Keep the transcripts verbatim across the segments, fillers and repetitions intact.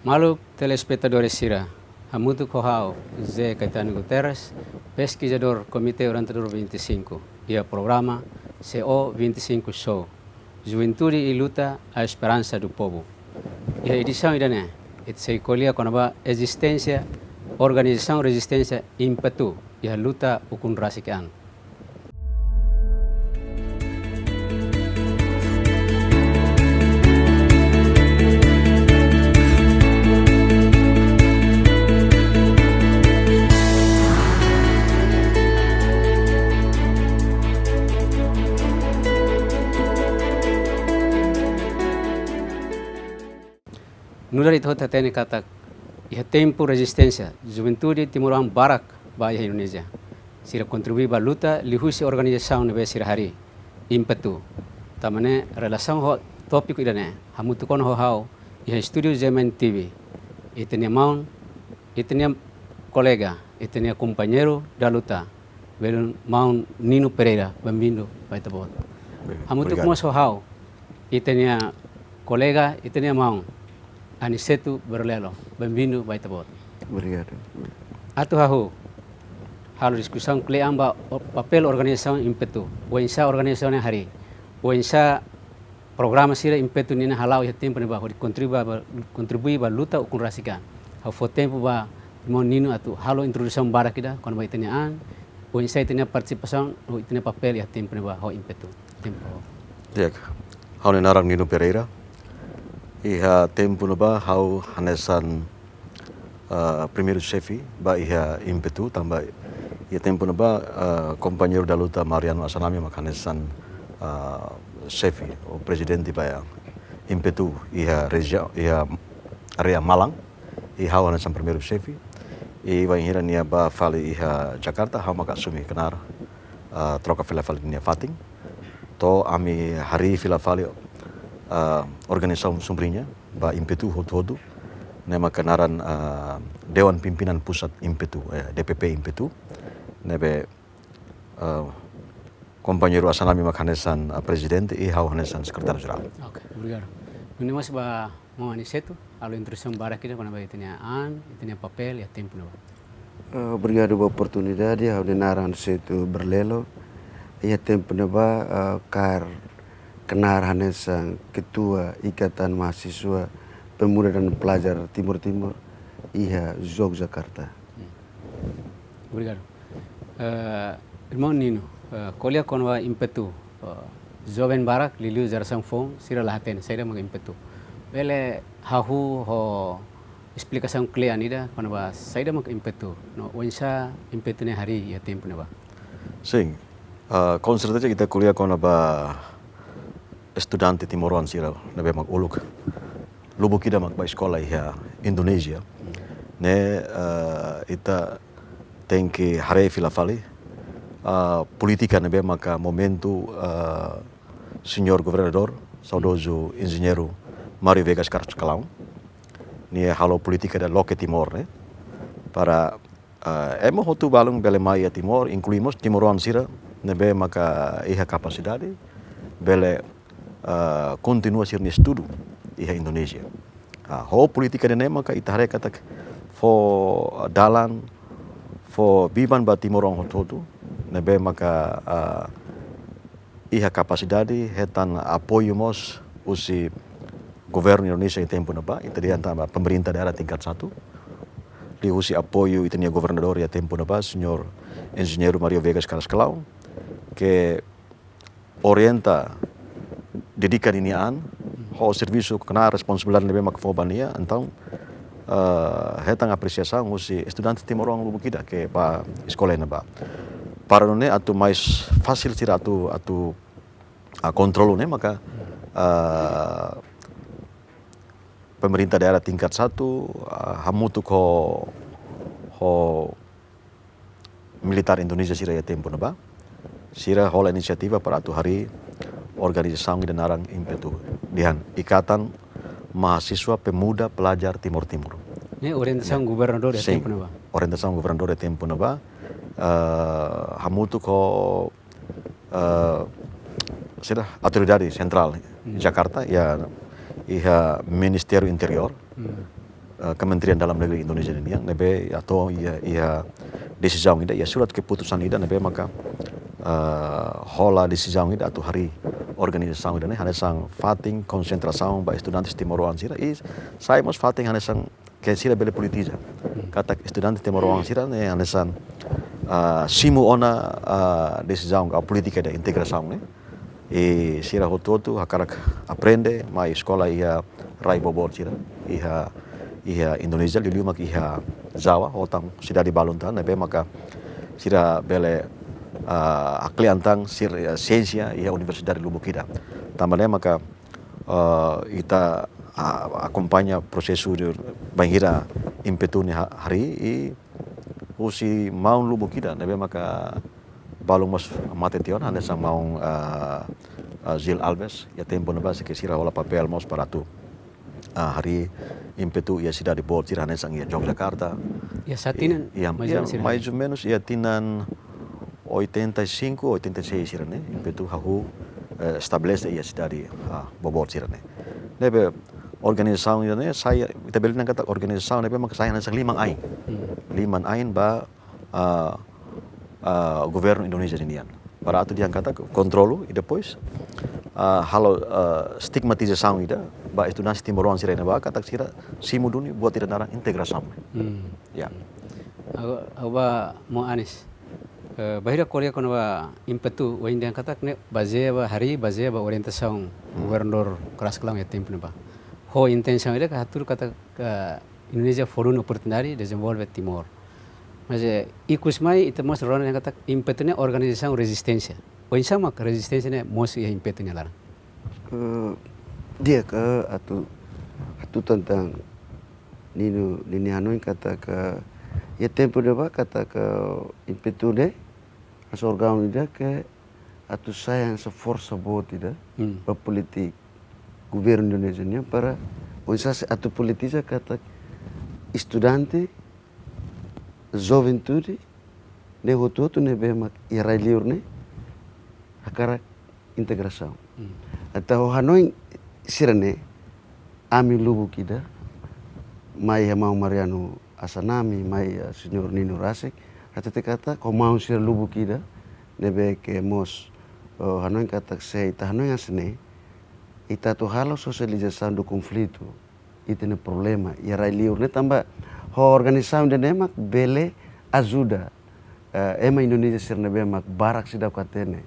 Maluk telespetadores sira, hamutuk ho ha'u, José Caetano Guterres, peskizadór Komité Orientadór vinte e cinco, iha programa C O vinte e cinco Show, Juventude e Luta, a Esperança do Povo. Iha edisaun ida-ne'e, ita sei ko'alia kona-ba ezisténsia organizasaun rezisténsia Impetu iha luta ukun rasik an. Nu'udar ita hotu hatene katak iha tempu rezisténsia, juventude timoroan barak bá iha Indonézia. Sira kontribui ba luta liuhusi organizasaun ne'ebé sira harii, Impetu. Tanba ne'e relasaun ho tópiku ida-ne'e, hamutuk ona ho ha'u iha estúdiu G M N T V, ita-nia maun, ita-nia kolega, ita-nia kompañeiru da luta, belun maun Nino Pereira, benvindu ba ita-boot. Obrigadu. Hamutuk mós ho ha'u, ita-nia kolega, ita-nia maun Aniceto Berlelo, benvindu ba ita-boot. Obrigadu. Atu hahú halo diskusaun kle'an ba o-, papél organizasaun Impetu, oinsá organizasaun ne'e harii, oinsá programa sira Impetu nian hala'o iha tempu ne'ebá hodi kontribui ba, kontribui ba luta ukun rasik an. Ha'u fó tempu ba irmaun Nino atu halo introdusaun badak ida kona-ba ita-nia an, oinsá ita-nia partisipasaun, no ita-nia papél iha tempu ne'ebá ho Impetu. Tempu. Di'ak, ha'u-nia naran Nino Pereira. Iha tempu ne'ebá ha'u hanesan, ah, primeiru xefe ba iha Impetu, tanba iha tempu ne'ebá, ah, kompañeiru da luta Mariano Assanami mak hanesan, ah, xefe ou prezidente ba Impetu iha rejiaun, iha área Malang, i ha'u hanesan primeiru xefe. I bainhira nia bá fali iha Jakarta, ha'u mak asume knaar, ah, troka fila fali nia fatin. To'o ami harii fila fali, ah, organizasaun sombrinha ba Impetu hotu-hotu, ne'e mak naran, ah, Dewan Pimpinan Pusat Impetu, eh, D P P Impetu, ne'ebé, ah, kompañeiru Assanami mak hanesan, ah, prezidente i ha'u hanesan sekretáriu jerál. Oke, obrigadu. Nune'e mós ba maun Aniceto, halo introdusaun badak ida kona-ba ita-nia an, ita-nia papél iha tempu ne'ebá. Eh, obrigadu ba oportunidade, ha'u-nia naran Aniceto Berlelo. Iha tempu ne'ebá, eh, kaer knaar hanesan ketua Ikatan Mahasiswa Pemuda dan Pelajar Timor Timur iha Yogyakarta. Hmm. Obrigadu. Eh, irmaun Nino, eh, ko'alia kona-ba Impetu, eh, joven barak, liuliu jerasaun foun, sira la hatene saida mak Impetu. Bele hahú ho esplikasaun kle'an ida kona-ba saida mak Impetu, no oinsá Impetu ne'e harii iha tempu ne'ebá. Sin, ah, konserteza ita ko'alia kona-ba estudante timoroan sira ne'ebé mak uluk lubuk ida mak bá eskola iha Indonézia. Ne'e, ah, ita tenke haree fila fali, ah, polítika ne'ebé maka momentu, ah, señór governadór, saudozu enjeñeiru Mário Viegas Carrascalão, nia halo polítika ida Loke Timor ne'e, para, ah, ema hotu balun bele mai iha Timor, inklui mós timoroan sira ne'ebé maka iha kapasidade bele, ah, kontinua sira-nia estudu iha Indonézia. Ah, ho polítika ida-ne'e maka ita haree katak fó dalan, fó biban ba timoroan hotu-hotu ne'ebé maka, ah, iha kapasidade hetan apoiu mós husi governu Indonézia iha tempu ne'ebá, ita dehan tanba pemerintah daerah tingkat satu. Liuhusi apoiu ita-nia governadór iha tempu ne'ebá, señór enjeñeiru Mário Viegas Carrascalão, ke orienta, dedika ninia an ho servisu knaar, responsabilidade ne'ebé mak fó ba nia. Entaun, eh, hetan apresiasaun husi estudante timoroan lubuk ida ke bá eskola iha ne'ebá. Para nune'e atu mais fasil sira atu, atu, ah, kontrolu ne'e maka, ah, pemerintah daerah tingkat satu, ah, hamutuk ho, ho militár Indonézia sira iha tempu ne'ebá, sira hola inisiativa para atu harii organizasaun ida naran Impetu, dehan Ikatan Mahasiswa Pemuda Pelajar Timor Timur. Ne'e orientasaun, ya, governadór iha, sin, tempu ne'ebá. Orientasaun governadór iha tempu ne'ebá, eh, hamutuk ho, eh, sira autoridade sentrál, hmm, Jakarta, ya, iha Ministériu Interiór. Hmm. eh, Kementerian Dalam Negeri Indonesia nian, ne'ebé atu iha, iha desizaun ida, iha surat keputusan ida, ne'ebé maka, eh, hola desizaun ida atu harii organizasaun ida ne'e hanesan fatin konsentrasaun ba estudantes timoroan sira, i sai mós fatin hanesan ke sira bele politiza. Katak estudante timoroan sira ne'e hanesan, ah, simu ona, ah, desizaun ka polítika de integrasaun ne'e. I sira hotu-hotu hakarak aprende mai eskola iha rai boboot sira, iha, iha Indonézia, liuliu mak iha Jawa, ho tan sidade balun tan, ne'ebé maka sira bele, ah, haklean tan sir-, siénsia iha universidade lubuk ida. Tanba ne'e maka, eh, ita, ah, akompaña prosesu de bainhira ímpetu ne'e ha-, harii i husi maun lubuk ida, ne'ebé maka balun mós mate tiha ona, hanesan maun, eh, eh, Gil Alves, iha tempu ne'ebá sei ke sira hola papél mós para atu, ah, harii ímpetu iha sidade boot sira hanesan iha Yogyakarta. Iha sá tinan, iha, mais ou iha, menus sira? Mais ou menus iha tinan oitenta e cinco, oitenta e seis sira ne'e, ímpetu hahú, eh, estabelese iha sidade, ah, boboot sira ne'e. Ne'ebé organizasaun ida ne'e sai, ita bele dehan katak organizasaun ne'ebé maka sai hanesan liman-ain. Hmm. Liman-ain ba, ah, ah, governu Indonézia nian. Para atu dehan katak kontrolu i depois, ah, halo, ah, stigmatizasaun ida ba estudante timoroan sira ne'ebá katak sira simu duni buat ida naran integrasaun. Hmm. Ya. Agora, agora, maun Anis, eh, bainhira ko'alia kona-ba ímpetu, ohin dehan katak ne'e bazeia ba harii, bazeia ba orientasaun, hmm, governadór Kras Klang iha tempu ne'ebá. Ho intensaun ida ka hatudu katak, eh, Indonézia fó duni oportunidade dezenvolve Timor. Mas, eh, ikus mai ita mós rona dehan katak ímpetu ne'e organizasaun rezisténsia. Oinsá mak rezisténsia ne'e mosu iha ímpetu nia laran? Eh, di'ak, eh, atu, atu tentang Ninu, ninia hanoin katak iha tempu ne'ebá katak ímpetu ne'e hanesan órgaun ida ke atu sai hanesan forsa boot ida, hmm, ba polítika governu Indonézia nian para oinsá se atu politiza katak estudante, juventude, ne'e hotu-hotu ne'ebé mak iha rai-liur ne'e hakarak integrasaun. Hmm. Entaun hanoin sira-ne'e, ami lubuk ida, mai iha maun Mariano Assanami, mai iha señór Nino rasik, hatete katak ho maun sira lubuk ida, ne'ebé ke mós, eh, hanoin katak se ita hanoin hanesan ne'e, ita atu halo sosializasaun do konflitu, ita-nia problema iha rai-liur ne'e tanba ho organizasaun ida-ne'e mak bele ajuda, eh, ema Indonézia sira ne'ebé mak barak seidauk hatene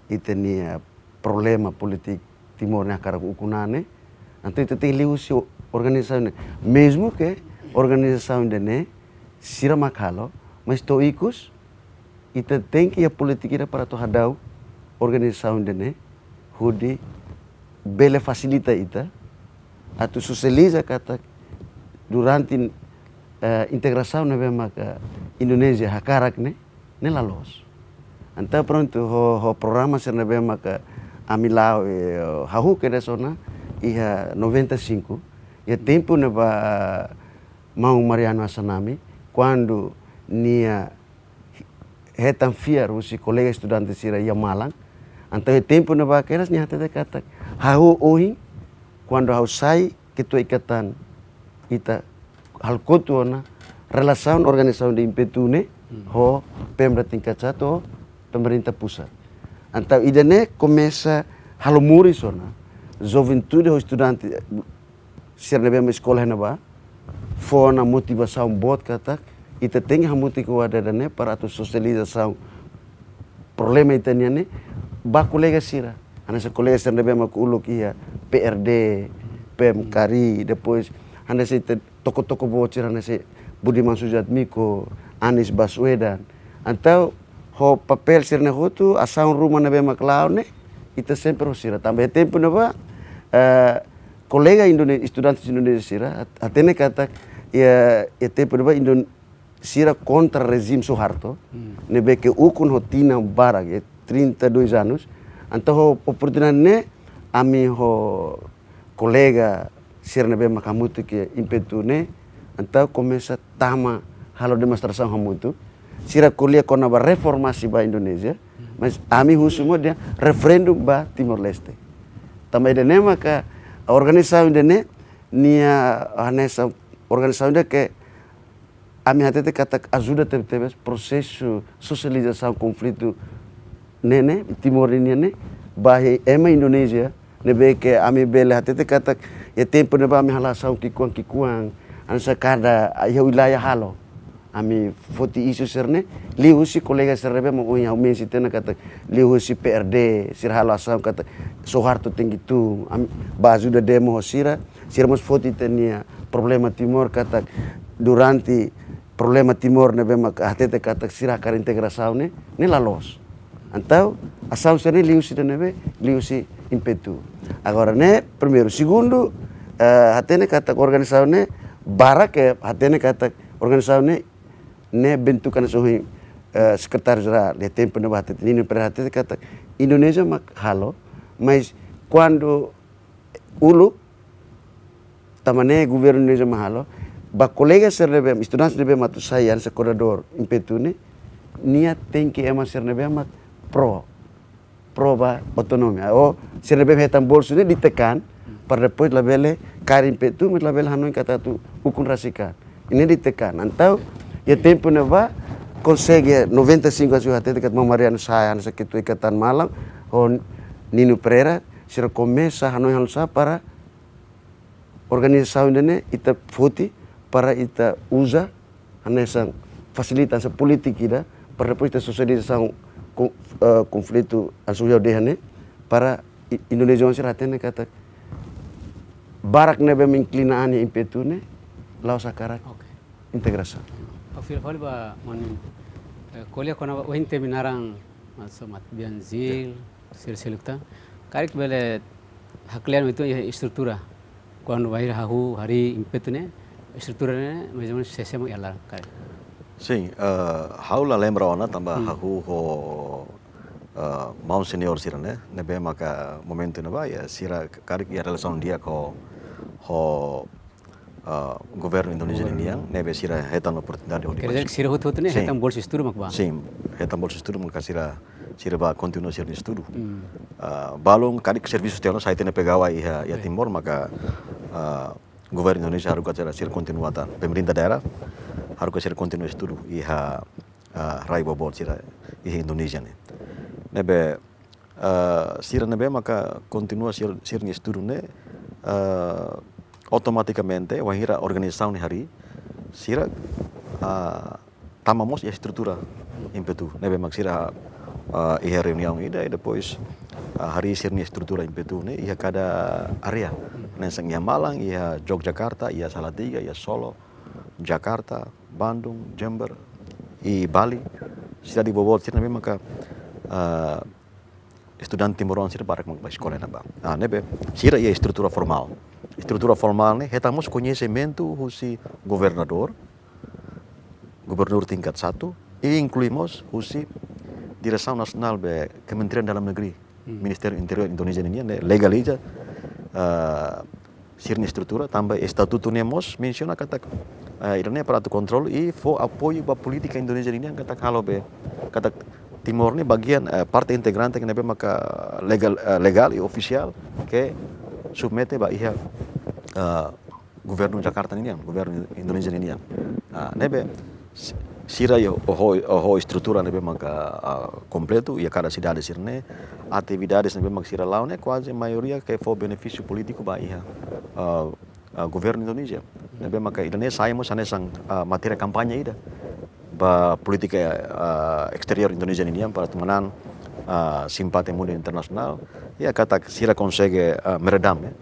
ita-nia, eh, problema polítika Timor ne'e hakarak ukun an ne'e. Entaun ita tenke liuhusi organizasaun ne'e. Mezmu ke organizasaun ida-ne'e sira mak halo, mas to'o ikus ita tenke iha polítika ida para atu hadau organizasaun ida-ne'e hodi bele fasilita ita atu sosializa katak durante, eh, integrasaun ne'ebé maka Indonézia hakarak ne'e, ne'e la loos. Entaun prontu ho, ho programa sira ne'ebé maka ami la'o, eh, hahú kedas ona iha noventa e cinco, iha tempu ne'ebá maun Mariano Assanami, kuandu nia hetan fiar husi kolega estudante sira iha malan. Entaun iha tempu ne'ebá kedas nia hatete katak, ha'u ohin, kuandu ha'u sai ketua ikatan, ita halo kotu ona relasaun organizasaun ida ímpetu ne'e, hmm, ho Pemda tingkat satu, ho pemerintah pusat. Entaun ida-ne'e komesa halo moris ona juventude ho estudante sira ne'ebé mak eskola iha ne'ebá, fó ona motivasaun boot katak ita tenke hamutuk ho ida-ne'e para atu sosializasaun problema ita-nian ne'e ba kolega sira. Hanesan kolega sira ne'ebé mak uluk iha P R D, P M K R I, depois hanesan ita tokoh-tokoh boot sira hanesan Budiman Sujatmiko, Anies Baswedan. Entaun ho papél sira-ne'e hotu, asaun ruma ne'ebé mak la'o ne'e, ita sempre ho sira. Tanba iha tempu ne'ebá, eh, kolega Indone-, estudantes Indonézia sira, hat-, hatene katak iha, iha tempu ne'ebá Indon-, sira kontra rejime Suharto, hmm, ne'ebé ke ukun ho tinan barak, eh, trinta e dois anos. Entaun ho oportunidade ne'e, ami ho kolega sira ne'ebé mak hamutuk iha ímpetu ne'e, entaun komesa tama halo demonstrasaun hamutuk. Sira ko'alia kona-ba reformasi ba Indonézia, mas ami husu mós dehan referendum ba Timor-Leste. Tanba ida-ne'e maka organizasaun ida-ne'e nia hanesan organizasaun ida ke ami hatete katak ajuda tebetebes prosesu sosializasaun konflitu ne'e, ne'e, Timor nian ne'e, ba iha ema Indonézia, ne'ebé ke ami bele hatete katak iha tempu ne'ebá ami halo asaun ki'ikoan-ki'ikoan, hanesan kada iha wilayah halo. Ami foti isu sira-ne'e, liuhusi kolega sira ne'ebé mak ohin ha'u mensiona katak, liuhusi P R D, sira halo asaun katak, Soeharto tenke tun, ami bá ajuda demo ho sira, sira mós foti ita-nia problema Timor katak, durante problema Timor ne'ebé mak hatete katak sira hakarak integrasaun ne'e, ne'e la loos. Entaun, asaun sira-ne'e liuhusi ida ne'ebé, liuhusi Impetu. Agora ne'e, primeiru, segundu, eh, hatene katak organizasaun ne'e, barak ke hatene katak organizasaun ne'e, ne'e bentuk hanesan ohin, eh, sekretáriu jerál, iha tempu ne'ebá hatete, Nino Pereira hatete katak Indonézia mak halo, mas kuandu uluk, tanba ne'e governu Indonézia mak halo, ba kolega sira ne'ebé, estudante ne'ebé mak atu sai hanesan koordenadór Impetu ne'e, nia tenke ema sira ne'ebé mak pro, pro ba autonomia. Ou sira ne'ebé hetan bolsu ne'e ditekan, para depois labele kaer Impetu, mas labele hanoin katak atu ukun rasik an. Ne'e ditekan. Entaun, iha tempu ne'ebá, konsege noventa e cinco hanesan hatete katak Maun Mariano Saha, hanesan ketua Ikatan Malam, ho Nino Pereira, sira komesa hanoin halo sá para organizasaun ida-ne'e ita foti para ita uza hanesan fasilita hanesan polítika ida para depois ita sosializasaun kon-, eh, konflitu hanesan ohin ha'u dehan ne'e para i-, Indonézia oan sira hatene katak barak ne'ebé mak inklina an iha Impetu ne'e la'ós hakarak Oke. integrasaun. Ha'u fila fali ba maun, eh, ko'alia kona-ba ohin temi naran, maksud mat bian zil, sira seluk tan. Karik bele haklean itu iha estrutura. Kuandu bainhira hahú harii Impetu ne'e, estrutura ne'e, mais ou menos, sé-sé mak iha laran, karik. Sin, eh, ha'u la lembra ona tanba Hmm. hahú ho, eh, maun seniór sira-ne'e, ne'ebé maka momentu ne'ebá, iha sira karik iha relasaun di'ak ho, ho, eh, governu Indonézia Governu. nian, ne'ebé sira hetan oportunidade hodi Quer dizer baixa. que sira hotu-hotu ne'e Sin. hetan bolsa estudu mak bá? Sin, hetan bolsa estudu maka sira, sira bá kontinua sira-nia estudu. Hmm. Ah, balun karik servisu tiha ona, sai tiha ona pegawai iha, iha Oke. Timor, maka, ah, governu Indonézia haruka sira, sira kontinua tan. Pemerintah daerah haruka sira kontinua estudu iha, ah, rai boboot sira iha Indonézia ne'e. Ne'ebé, ah, sira ne'ebé maka kontinua sira, sira-nia estudu ne'e, ah, automatikamente, wainhira organizasaun ne'e harii, sira, ah, tama mós iha estrutura Impetu. Ne'ebé mak sira, ah, iha reuniaun ida, i depois, ah, harii sira-nia estrutura Impetu ne'e iha kada área. Hanesan iha Malang, iha Yogyakarta, iha Salatiga, iha Solo, Jakarta, Bandung, Jember, i Bali. Sidade boboot sira ne'ebé maka, ah, estudante timoroan sira barak mak bá eskola ne'ebá. Ah, ne'ebé, sira iha estrutura formál. Estrutura formál ne'e, hetan mós koñesimentu husi governadór, gubernur tingkat satu, i inklui mós husi Diresaun Nasionál ba Kementerian Dalam Negeri, Hmm. Ministériu Interiór Indonézia nian, ne'e legaliza, ah, sira-nia estrutura, tanba estatutu ne'e mós mensiona katak, eh, ida-ne'e para atu kontrolu i fó apoiu ba polítika Indonézia nian katak halo be, katak Timor ne'e bagian, eh, parte integrante ne'ebé maka legál, eh, legál i ofisiál ke submete ba iha, eh, governu Jakarta nian, governu Indonézia nian. Ah, ne'ebé, si-, sira iha ho, ho, ho estrutura ne'ebé maka, ah, kompletu, iha kada sidade sira-ne'e, atividades ne'ebé maka sira la'o ne'e kuaze maioria ke fó benefísiu polítiku ba iha, ah, ah, governu Indonézia. Ne'ebé maka ida-ne'e sai mós hanesan, ah, matéria kampaña ida ba polítika, ah, esteriór Indonézia nian para atu manán, ah, simpátia mundu internasionál. Iha katak sira konsege, ah, meredam, eh.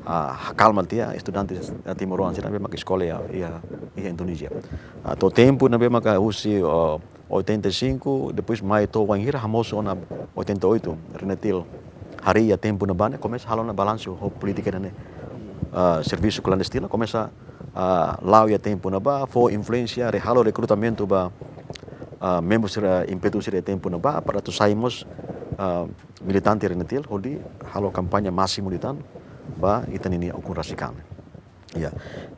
Ah, kalma tiha estudante, ah, timoroan sira ne'ebé maka eskola iha, iha, iha Indonézia. Ah, to'o tempu ne'ebé maka husi, ah, oitenta e cinco, depois mai to'o wainhira hamosu ona oitenta e oito, RENETIL harii iha tempu ne'ebá ne'e, komesa halo ona balansu ho polítika ne'e. Ah, servisu klandestinu komesa, ah, la'o iha tempu ne'ebá, fó influénsia, re-, halo rekrutamentu ba, ah, membru sira, Impetu sira iha tempu ne'ebá, para atu sai mós, ah, militante RENETIL, hodi halo kampaña másimu liután ba ita ninia ukun rasik an. Ya.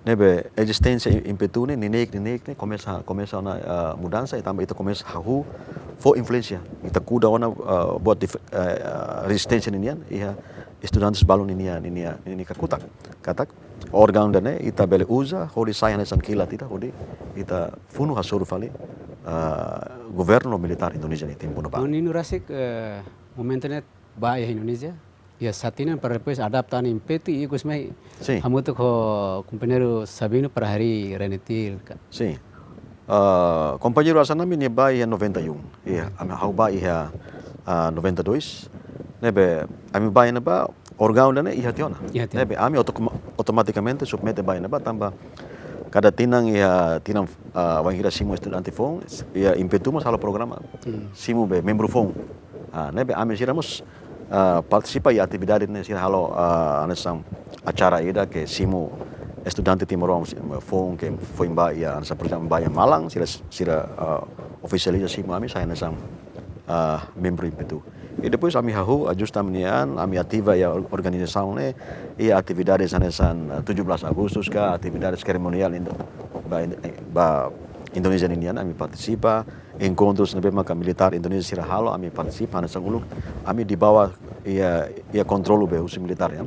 Ne'ebé ezisténsia Impetu ne'e, neineik, neineik ne'e, komesa, komesa ona, ah, mudansa, i tanba ita komesa hahú, fó influénsia. Ita kuda ona, ah, buat dif-, ah, rezisténsia ninian, iha estudantes balun ninia, ninia, ninia kakutak. Katak, órgaun ida-ne'e ita bele uza hodi sai hanesan kilat ida hodi ita funu hasoru fali, ah, governu militár Indonézia nia tempu ne'ebá. Ninu rasik, eh, momentu ne'e bá iha Indonézia, iha sá tinan para depois adapta an impetu i ikus mai. Sin. Hamutuk ho kompañeiru Sabino para harii RENETIL ka. Sin. Ah, kompañeiru Assanami nia bá iha noventa e um. Iha, ami, ha'u bá iha, ah, noventa e dois. Ne'ebé, ami bá iha ne'ebá, órgaun ida-ne'e iha tiha ona. Iha tiha ona. Ne'ebé, ami oto-, automatikamente submete bá iha ne'ebá, tanba kada tinan iha tinan, ah, wainhira simu estudante foun, iha impetu mós halo programa. Hmm. Simu be membru foun. Ah, ne'ebé ami sira mós, ah, partisipa iha atividade ne'e sira halo, ah, hanesan acara ida ke simu estudante timoroan foun ke foin bá iha, hanesan, por ezemplu, bá iha malan, sira, sira, ah, ofisializa simu ami sai hanesan, ah, membru impetu. I depois ami hahú, ajusta ami-nia an, ami ativa iha or-, organizasaun ne'e, iha atividade hanesan, ah, tujuh belas Agustus ka, atividade serimoniál Indo-, ba, ba Indonézia ninian, ami partisipa, enkontrus ne'ebé maka militár Indonézia sira halo, ami partisipa, hanesan uluk, ami di bawah iha, iha kontrolu be husi militár, ya.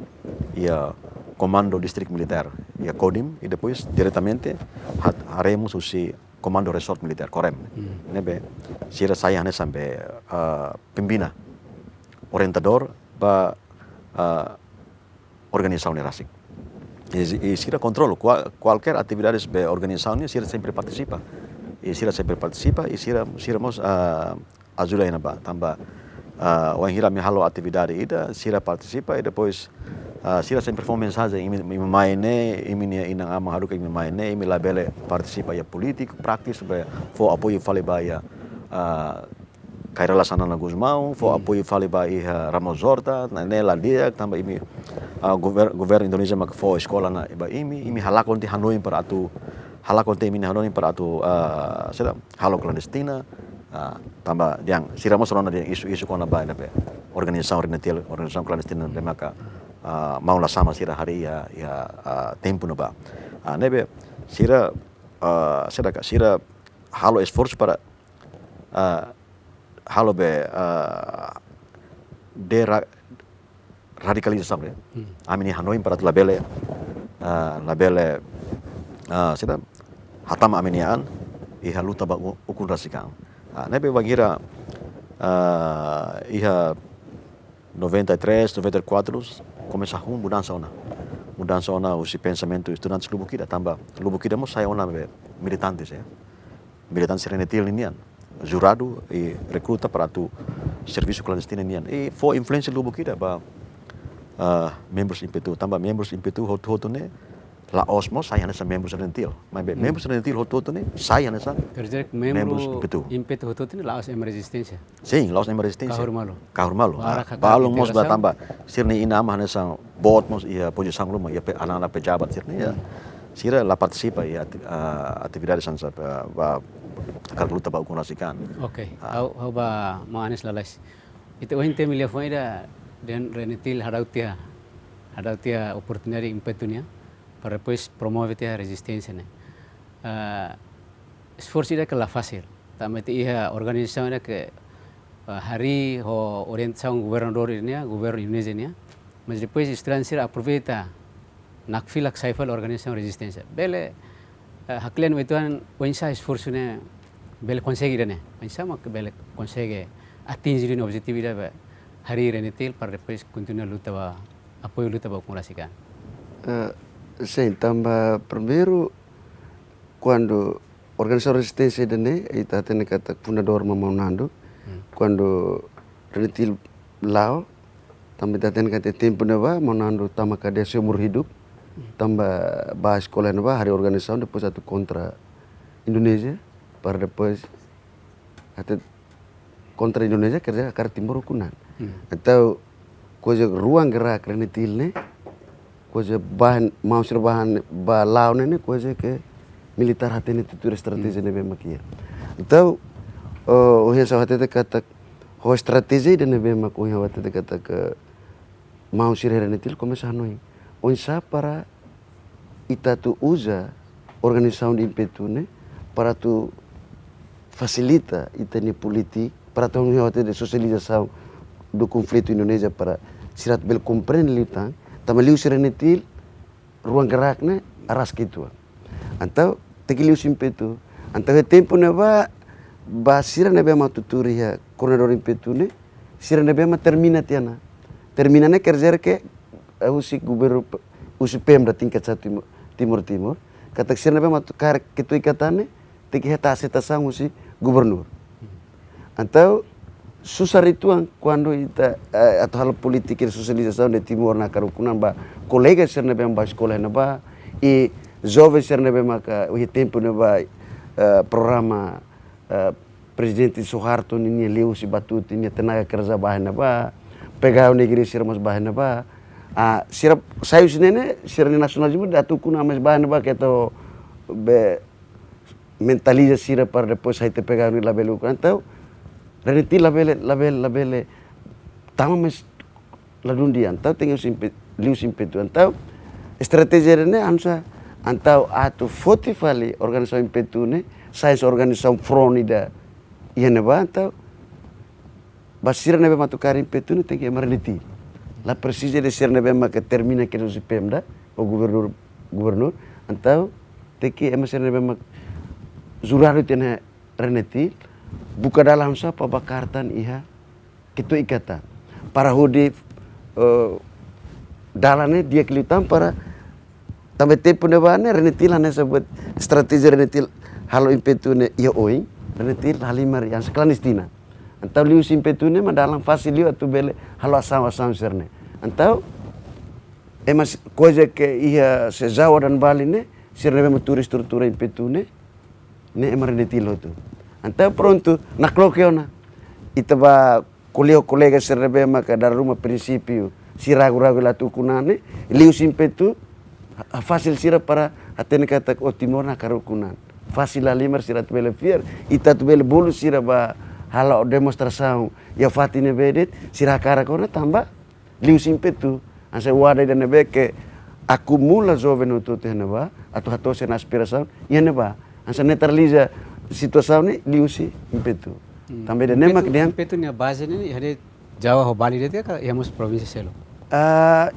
Iha Komandu Distrik Militár, iha Kodim, i depois diretamente hat-, haree mós husi Komandu Resort Militár, Korem. Hmm. Ne'ebé, sira sai hanesan be, ah, pembina, orientadór ba, ah, organizasaun ne'e rasik. I, i sira kontrolu, kua-, kualkér atividades be organizasaun ne'e sira sempre partisipa. I sira sempre partisipa, i sira, sira mós, ah, ajuda iha ne'ebá. Tanba, ah, wainhira ami halo atividade ida, sira partisipa, i depois, ah, sira sempre fó mensajen, imi, imi mai ne'e, imi-nia inan-aman haruka imi mai ne'e, imi labele partisipa iha polítika, praktis, be fó apoiu fali ba iha, ah, Kay Rala Xanana Gusmão, fó, hmm, apoiu fali ba iha Ramos Horta, ne'e, ne'e la di'ak, tanba imi, ah, gover-, governu Indonézia mak fó eskola ona ba imi, imi halakon tiha hanoin para atu, halakon tiha imi-nia hanoin para atu, ah, saida, halo klandestina, ah, tanba dehan, sira mós rona dehan isu, isu kona-ba ne'ebé organizasaun RENETIL, organizasaun klandestina ne'ebé maka, ah, maun Lasama sira harii iha, iha, ah, tempu ne'ebá. Ah, ne'ebé, sira, ah, saida ka, sira halo esforsu para, ah, halo be, ah, dera-, radikalizasaun, ya. Hmm. Ami-nia hanoin para atu labele, ah, labele, ah, saida, hatama ami-nia an iha luta ba u-, ukun rasik an. Ah, ne'ebé wainhira, ah, iha noventa e três, noventa e quatro, komesa hun mudansa ona. Mudansa ona husi pensamentu estudantes lubuk ida, tanba lubuk ida mós sai ona be militantes, ya. Militantes RENETIL ninian. Juradu i rekruta para atu servisu klandestinu nian. I fó influénsia lubuk ida ba, ah, membrus impetu. Tanba membrus impetu hotu-hotu ne'e la'ós mós sai hanesan membrus RENETIL. Maibé, hmm, membrus RENETIL hotu-hotu ne'e sai hanesan, kerja membrus membru impetu. Impetu hotu-hotu ne'e la'ós ema rezisténsia. Sin, la'ós ema rezisténsia. Kahur malu. Kahur malu. Barak, ah, hakarak balun mós ba integrasaun. Tanba sira-nia inan-aman hanesan boot mós iha pozisaun ruma, iha pe-, anak-anak pejabat sira-ne'e, ya. Hmm. Sira la partisipa iha ati-, ah, atividade hanesan, ah, ba, hakarak luta ba ukun rasik an. Oke, ah, ha'u, ha'u ba maun Anis lalais. Ita ohin temi liafuan ida dehan RENETIL hadau tiha, hadau tiha oportunidade impetu nian para depois promove tiha rezisténsia ne'e. Ah, esforsu ida ke la fasil. Tanba ita iha organizasaun ida ke, ah, harii ho orientasaun governadór nian, governu Indonézia nian. Mas depois estudante sira aproveita nakfilak sai fali organizasaun rezisténsia. Bele, eh, haklean uitoan oinsá esforsu ne'e bele konsege ida-ne'e. Oinsá mak bele konsege atinje ida-ne'e objetivu ida be harii RENETIL para depois kontinua luta ba, apoiu luta ba ukun rasik an. Eh, sin, tanba primeiru, kuandu organizasaun rezisténsia ida-ne'e, ita hatene katak fundadór mak maun Nando, hmm, kuandu RENETIL la'o, tanba ita hatene katak tempu ne'ebá, maun Nando tama kadeia seumur hidup, hmm, tanba bá eskola ne'ebá, harii organizasaun, depois atu kontra Indonézia, para depois atu kontra Indonézia, kerja hakarak Timor ukun an. Hmm. Entaun, kuaze ruang gerak RENETIL ne'e, kuaze bahan, maun sira bahan, ba la'o ne'e, kuaze ke militár hatene tuir estratéjia, hmm, ne'ebé mak iha. Entaun, eh, ohin ha'u hatete katak, ho estratéjia ida ne'ebé mak ohin ha'u hatete katak, maun sira RENETIL komesa hanoin. Oinsá para ita atu uza organizasaun de impetu ne'e para atu fasilita ita-nia polítika, para atu halo hatete sosializasaun do konflitu Indonézia para sira atu bele komprende liután, tanba liuhusi RENETIL, ruang gerak ne'e araska uitoan. Entaun tenke liuhusi Impetu. Entaun iha tempu ne'ebá, ba sira ne'ebé mak atu tuur iha koordenadór Impetu ne'e, sira ne'ebé mak termina tiha ona. Termina ne'e quer dizer que, eh, husi governu pe-, husi Pemda tingkat satu Timor, Timor Timur. Katak sira ne'ebé mak atu kaer Ketua Ikatan ne'e, tenke hetan aseitasaun husi gubernur. Entaun susar uitoan kuandu ita, eh, atu halo polítika de sosializasaun de Timor Nakar Ukun-an ba kolega sira ne'ebé mak bá eskola iha ne'ebá, i joven sira ne'ebé maka iha tempu ne'ebá, eh, programa, eh, Prezidente Suharto ninia liuhusi Batuta ninia tenaga kerja bá iha ne'ebá, pegawai negeri sira mós bá iha ne'ebá. Ah, sira sai husi ne'e ne'e, sira-nia nasionalizmu atu ukun-an mós bá iha ne'ebá, keta be mentaliza sira para depois sai te pegawai ne'e labele ukun-an. Entaun RENETIL labele, labele, labele tama mós ladún di'ak. Entaun tenke husi Impe-, liuhusi Impetu. Entaun estratéjia ne'e hanesan, entaun atu foti fali organizasaun Impetu ne'e, sai hanesan organizasaun front ida iha ne'ebá. Entaun ba sira ne'ebé mak atu kaer Impetu ne'e tenke ema RENETIL. La presiza de sira ne'ebé mak termina kedas husi Pemda ou gubernur, gubernur. Entaun tenke ema sira ne'ebé mak juradu tiha ona RENETIL, buka dalan hanesan para bá kaer tan iha Ketua Ikatan. Para hodi, eh, dalan ne'e di'ak liután para tanba tempu ne'ebá ne'e RENETIL hanesan buat estratéjia RENETIL halo Impetu ne'e iha oin, RENETIL halimar hanesan klandestina. Entaun liuhusi Impetu ne'e mak dalan fasil liu atu bele halo asaun-asaun sira-ne'e. Entaun ema s-, kuaze ke iha Sejauh dan Bali ne'e, sira ne'ebé mak tuur estrutura Impetu ne'e, ne'e ema RENETIL hotu. Entaun prontu, nakloke ona. Ita bá ko'alia ho kolega sira ne'ebé maka dala ruma prinsípiu, sira ragu-ragu la atu ukun-an ne'e, liuhusi Impetu, ha-, fasil sira para hatene katak ó Timor Nakar Ukun-an. Fasil halimar sira atu bele fiar, ita atu bele bolu sira bá halo demonstrasaun iha fatin ne'ebé de'it, sira hakarak ona tanba liuhusi Impetu. Hanesan wadah ida ne'ebé ke akumula joven hotu-hotu iha ne'ebá, atu hato'o sira-nia aspirasaun iha ne'ebá. Hanesan neutraliza situasaun ne'e liuhusi Impetu. Hmm. Tanba ida-ne'e mak Impetu, dehan Impetu nia baze ne'e iha de'it Jawa ho Bali de'it ka iha mós provínsia seluk? Ah,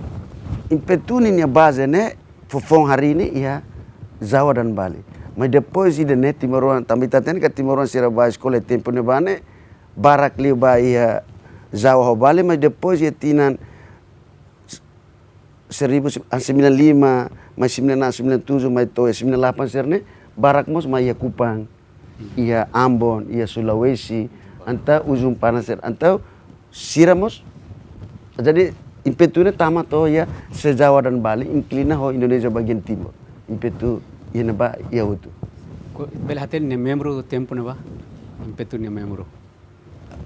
Impetu ninia baze ne'e foufoun harii ne'e iha Jawa dan Bali. Mas depois ida-ne'e timoroan, tanba ita hatene katak timoroan sira bá eskola tempu ne'ebá ne'e, barak liu bá iha Jawa ho Bali, mas depois iha tinan seribu, ah, sembilan lima, mai sembilan enam, sembilan tujuh, mai to'o sembilan delapan sira-ne'e, barak mós mai iha Kupang, iha Ambon, iha Sulawesi, entaun Ujung Pandang sira, entaun sira mós. Jadi Impetu ne'e tama to'o iha Sejawa dan Bali, inklina ho Indonézia bagian timur. Impetu iha ne'ebá iha hotu. Ko-, bele hatene nia membru tempu ne'ebá? Impetu nia membru.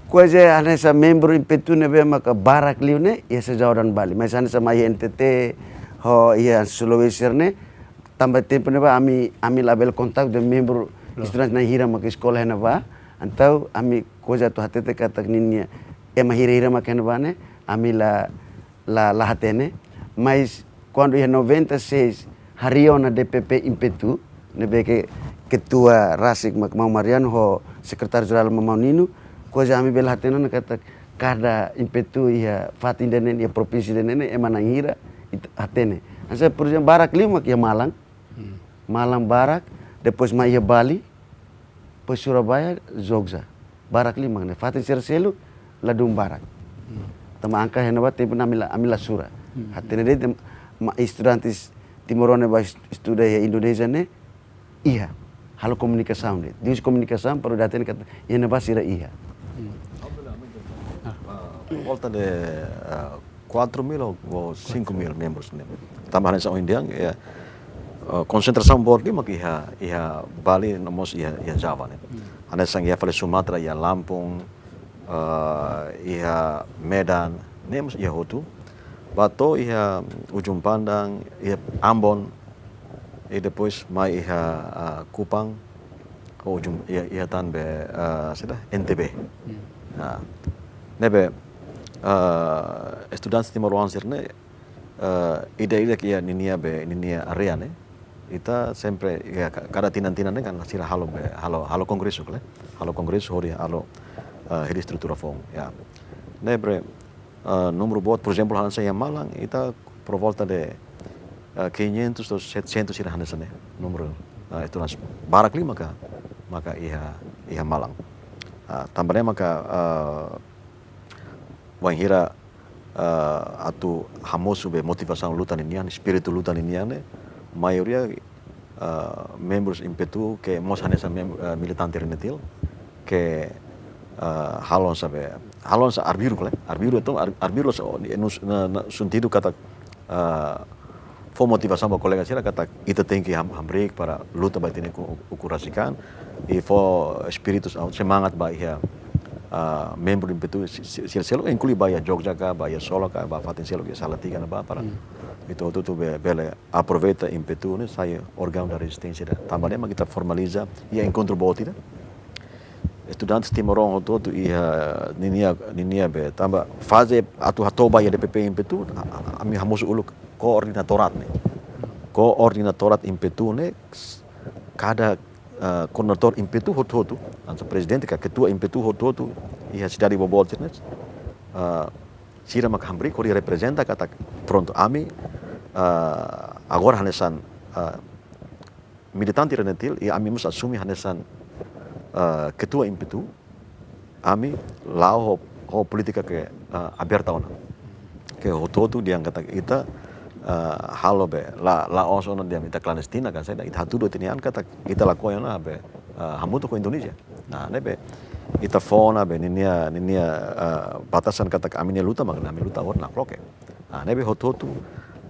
Kuaze hanesan membru Impetu ne'ebé maka barak liu ne'e iha Sejawa dan Bali. Mas hanesan mai iha N T T ho iha Sulawesi ne'e, tanba tempu ne'ebá ami, ami labele kontaktu ho membru, loos, estudante na'in hira maka eskola iha ne'ebá. Entaun ami kuaze atu hatete katak ninia ema hira-hira maka iha ne'ebá ne'e, ami la la, la hatene, mas kuandu iha noventa e seis harii ona D P P Impetu, ne'ebé ke ketua rasik mak maun Mariano ho sekretáriu jerál mak maun Nino, kuaze ami bele hatene ona katak kada Impetu iha fatin ida-ne'e, iha provínsia ida-ne'e, ema na'in hira, ita hatene. Hanesan, por ezemplu, barak liu mak iha Malang, hmm, Malang barak, depois mai iha Bali, depois Surabaya, Jogja. Barak liu mak ne'e, fatin sira seluk ladún barak. Hmm. Tanba angka iha ne'ebá tempu ne'e ami la, ami la sura. Hmm. Hatene de'it, ema estudantes timoroan ne'ebé est-, estuda iha Indonézia ne'e iha. Halo komunikasaun de'it. Liuhusi komunikasaun para hatene katak iha ne'ebá sira iha. Hmm. Ah, por volta de, ah, quatro mil ou, ou cinco mil membros ne'e. Tanba hanesan ohin dehan, ya, eh, konsentrasaun boot liu mak iha, iha Bali, no mós iha, iha Java ne'e. Hmm. Hanesan iha fali Sumatra, iha Lampung, eh, iha Medan, ne'e mós iha hotu. Bá to'o iha Ujung Pandang, iha Ambon, i depois mai iha, ah, Kupang, ho ujung iha, iha tan be, ah, saida, N T B. Hmm. Nah, ne'ebé, ah, estudantes timoroan sira-ne'e, ah, ida-idak iha ninia be, ninia área ne'e. Ita sempre, ya, ka-, kada tinan-tinan ne'e kan sira halo be, halo, halo kongresu, kle. Halo kongresu hodi halo, ah, hili estrutura foun, ya. Ne'ebé, ah, númeru boot, por ezemplu, hanesan iha Malang, ita por volta de ah, quinhentos ou setecentos sira hanesan ne'e, númeru, ah, estudantes barak liu maka, maka iha, iha malan. Ah, tanba ne'e maka, ah, wainhira, ah, atu hamosu be motivasaun luta ninian, espíritu luta ninian ne'e, maioria, ah, membrus Impetu ke mós hanesan mem-, ah, militante RENETIL, ke, ah, halo hanesan be, halo hanesan arbiru kale, arbiru itu, ar-, arbiru sa-, nus-, na, na, sentidu katak, ah, fó motivasaun ba kolega sira katak ita tenke ham-, hamriik para luta ba ita-nia ukun, ukun rasik an, i fó espíritu, ah, semangat ba iha, ah, membru Impetu si-, si-, sira seluk, inklui ba iha Jogja ka, ba iha Solo ka, ba fatin seluk iha Salatiga ne'ebá para, hmm, ita hotu-hotu be-, bele aproveita Impetu ne'e sai órgaun da rezisténsia ida. Tanba ne'e mak ita formaliza iha enkontru boot ida. Estudantes timoroan hotu-hotu iha ninia, ninia be, tanba faze atu hato'o ba iha DPP Impetu, a-, a-, ami hamosu uluk koordinatorat ne'e. Koordinatorat Impetu ne'e, s-, kada, eh, koordenadór Impetu hotu-hotu, hanesan prezidente ka ketua Impetu hotu-hotu iha sidade boboot ne'e, eh, sira mak hamriik hodi reprezenta katak, prontu, ami, eh, agora hanesan, eh, militante RENETIL, i ami mós asume hanesan, eh, ketua Impetu, ami la'o ho, ho polítika ke, eh, aberta ona. Ke hotu-hotu dehan katak ita, eh, halo be, la, la'ós ona dehan ita klandestina ka saida, ita hatudu ita-nia an katak ita lakohi ona be, eh, hamutuk ho Indonézia. Nah, ne'ebé ita fó ona be ninia, ninia, eh, batasan katak ami-nia luta, mak ami luta agora nakloke. Ah, ne'ebé hotu-hotu,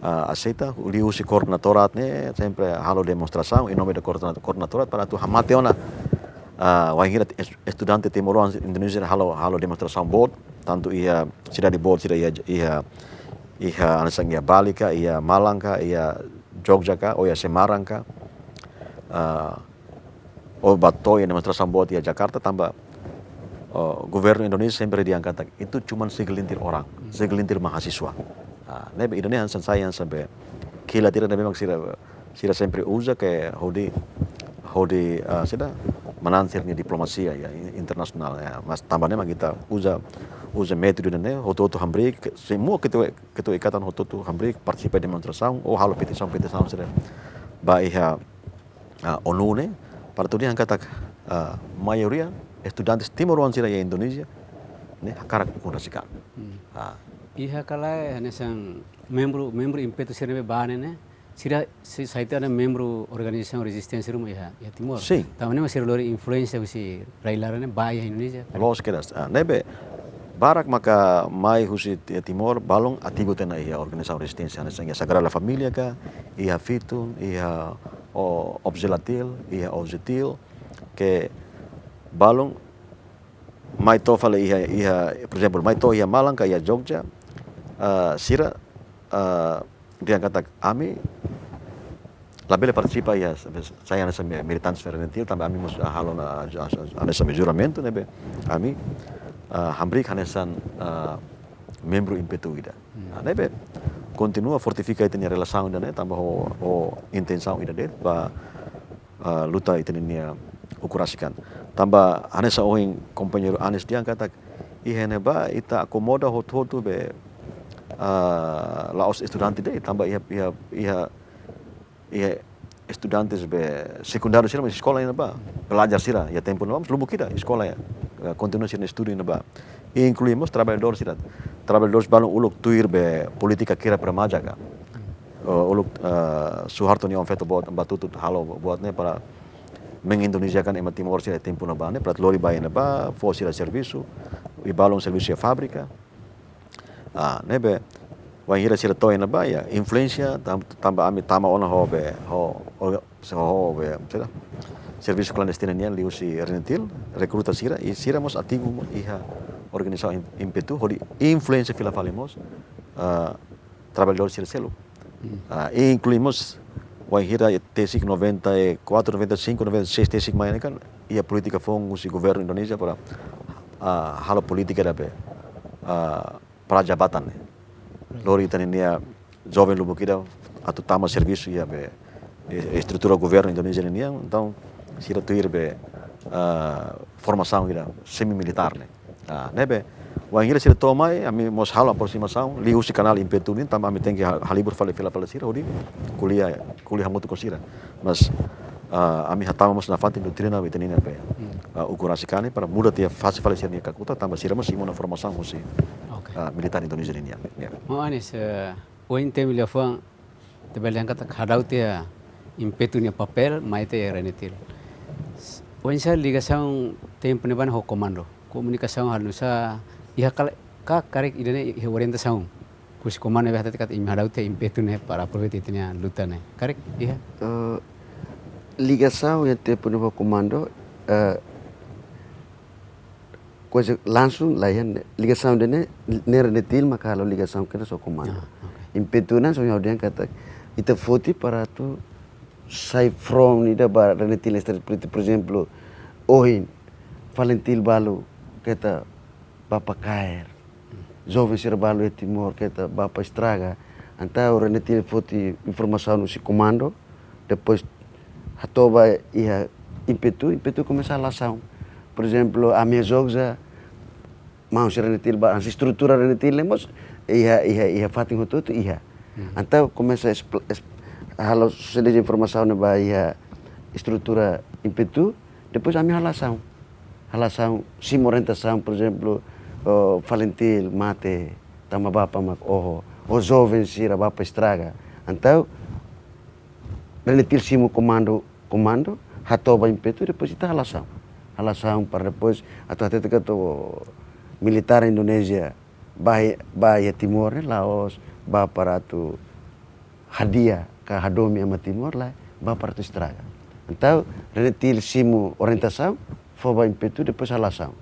ah, aseita, liuhusi koordenatorat ne'e, sempre halo demonstrasaun, em nome da koordena-, koordenatorat, para atu hamate ona, ah, wainhira es-, estudante timoroan Indonézia halo, halo demonstrasaun boot, tantu iha sidade boot sira iha, iha, iha, hanesan iha Bali ka, iha Malang ka, iha Jogja ka, ou iha Semarang ka, ah, ou bá to'o iha demonstrasaun boot iha Jakarta, tanba, oh, governu Indonézia sempre dehan katak itu cuman segelintir orang, hmm, segelintir mahasiswa. Ah, ne'ebé ida-ne'e hanesan sai hanesan be kilat ida ne'ebé mak sira, sira sempre uza ke hodi, hodi, ah, sira manán sira-nia diplomasia iha in-, internasionál, ya. Mas tanba ne'e mak ita uza, uza métodu ne'e, hotu-hotu hamriik, ke-, semua ketua, ketua ikatan hotu-hotu hamriik partisipa demonstrasaun, ou halo petisaun, petisaun sira ba iha, ah, ONU ne'e, para atu dehan katak, ah, maioria estudantes timoroan sira iha Indonézia ne'e hakarak ukun rasik an. Hmm. Ah. Iha ka lae hanesan membru, membru Impetu sira ne'ebé bá ne'e, sira, si-, sai tiha ona membru organizasaun rezisténsia ruma iha, iha Timor. Sin. Tanba ne'e mak sira lori influénsia husi rai-laran ne'e bá iha Indonézia. Loos kedas. Ah, ne'ebé barak maka mai husi Ti-, Timor, balun ativu tiha ona iha organizasaun rezisténsia, hanesan iha Sagrada Família ka, iha FITUN, iha O-, OPZELATIL, iha OJETIL, ke balun mai to'o fali iha, iha, por ezemplu, mai to'o iha Malang ka iha Jogja, ah, sira, ah, dehan katak ami labele partisipa iha, sai hanesan mi-, militantes RENETIL, tanba ami mós halo ona, hanesan juramentu, ne'ebé ami, ah, hamriik hanesan, ah, membru Impetu ida. Hmm. Ah, ne'ebé kontinua fortifika ita-nia relasaun ida-ne'e, tanba ho, ho intensaun ida de'it ba, ah, luta ita-nia ukun rasik an. Tanba hanesan ohin kompañeiru Anis dehan katak, iha ne'ebá ita akomoda hotu-hotu be, ah, la'ós estudante de'it, tanba iha, iha, iha, iha estudantes be sekundáriu sira mós eskola iha ne'ebá. Pelajar sira, iha tempu ne'ebá mós lubuk ida eskola iha. Eh, kontinua sira-nia estudu iha ne'ebá. I inklui mós traballadór sira. Traballadór balun uluk tuir be polítika kira premaja ka. Eh, uluk, eh, Suharto nia oan-feto boot, Batutu halo buat ne'e para mengindoneziakan ema Timor sira tempu ne'ebá ne'e, para lori ba iha ne'ebá, fó sira servisu, i balun servisu iha fábrika. Ah, ne'ebé, wainhira sira to'o iha ne'ebá, ya, influénsia, tam-, tanba ami tama ona ho be, ho, ho, ho be, sira, servisu klandestina nian liuhusi RENETIL, rekruta sira, i sira mós ativu iha organizasaun Im-, Impetu, hodi influénsia fila fali mós, ah, traballadór sira seluk. Hmm. Ah, i inklui mós, wainhira tesik noventa e quatro, noventa e cinco, noventa e seis tesik mai ne'e kan, iha polítika foun husi governu Indonézia para, ah, halo polítika ida be, ah, pra-jabatan ne'e. Lori ita-nia joven lubuk ida atu tama servisu iha be, e-, estrutura governu Indonézia nian, entaun sira tuir be, ah, formasaun ida semi-militár ne'e. Ah, ne'ebé, wainhira sira to'o mai, ami mós halo aproximasaun, liuhusi kanál Impetu nian, tanba ami tenke ha-, halibur fali fila fali sira, hodi ko'alia, ko'alia hamutuk ho sira. Mas, ah, ami hatama mós nafatin doutrina ita-nia ne'ebé, ah, ukun rasik ne'e para muda tiha fase fali sira-nia kakutak, tanba sira mós simu ona formasaun husi, ah, militár Indonézia nian. Ya. Maun Anis, eh, ohin temi liafuan, ita bele dehan katak hadau tiha Impetu nia papél, mai tiha RENETIL. Oinsá ligasaun tempu ne'ebá ho komandu? Komunikasaun halo nu'usá, iha kala, ka karik ida-ne'e iha orientasaun husi komandu ne'ebé hatete katak imi hadau tiha Impetu ne'e para aproveita ita-nia luta ne'e. Karik iha? Eh, ligasaun iha tempu ne'ebá ho komandu, eh, kuaze langsung la iha, ligasaun ida-ne'e, ne'e RENETIL maka halo ligasaun kedas ho komandu. Ah, oke. Impetu ne'e só ha'u dehan katak ita foti para atu sai front ida ba RENETIL estares, por, por ezemplu, ohin, FALINTIL balu keta bá para kaer. Joven sira balu iha Timor keta bá para estraga. Entaun RENETIL foti informasaun husi komandu, depois hato'o ba iha Impetu, Impetu komesa halo asaun. Por ezemplu, ami iha Jogja, maun sira RENETIL bá, hanesan estrutura RENETIL ne'e mós iha, iha, iha fatin hotu-hotu iha. Hmm. Entaun komesa espl-, es-, halo sosializa informasaun ne'e ba iha estrutura Impetu, depois ami halo asaun. Halo asaun, simu orientasaun, por ezemplu, oh, FALINTIL mate, tanba bapa mak oho, ou joven sira bapa estraga. Entaun, RENETIL simu komandu, komandu, hato'o ba Impetu, depois ita halo asaun. Halo asaun para depois atu hatete katak militár Indonézia bá, bá iha Timor ne'e la'ós bá para atu hadi'a ka hadomi ema Timor, lae, bá para atu estraga. Entaun, RENETIL simu orientasaun, fó ba Impetu, depois halo asaun.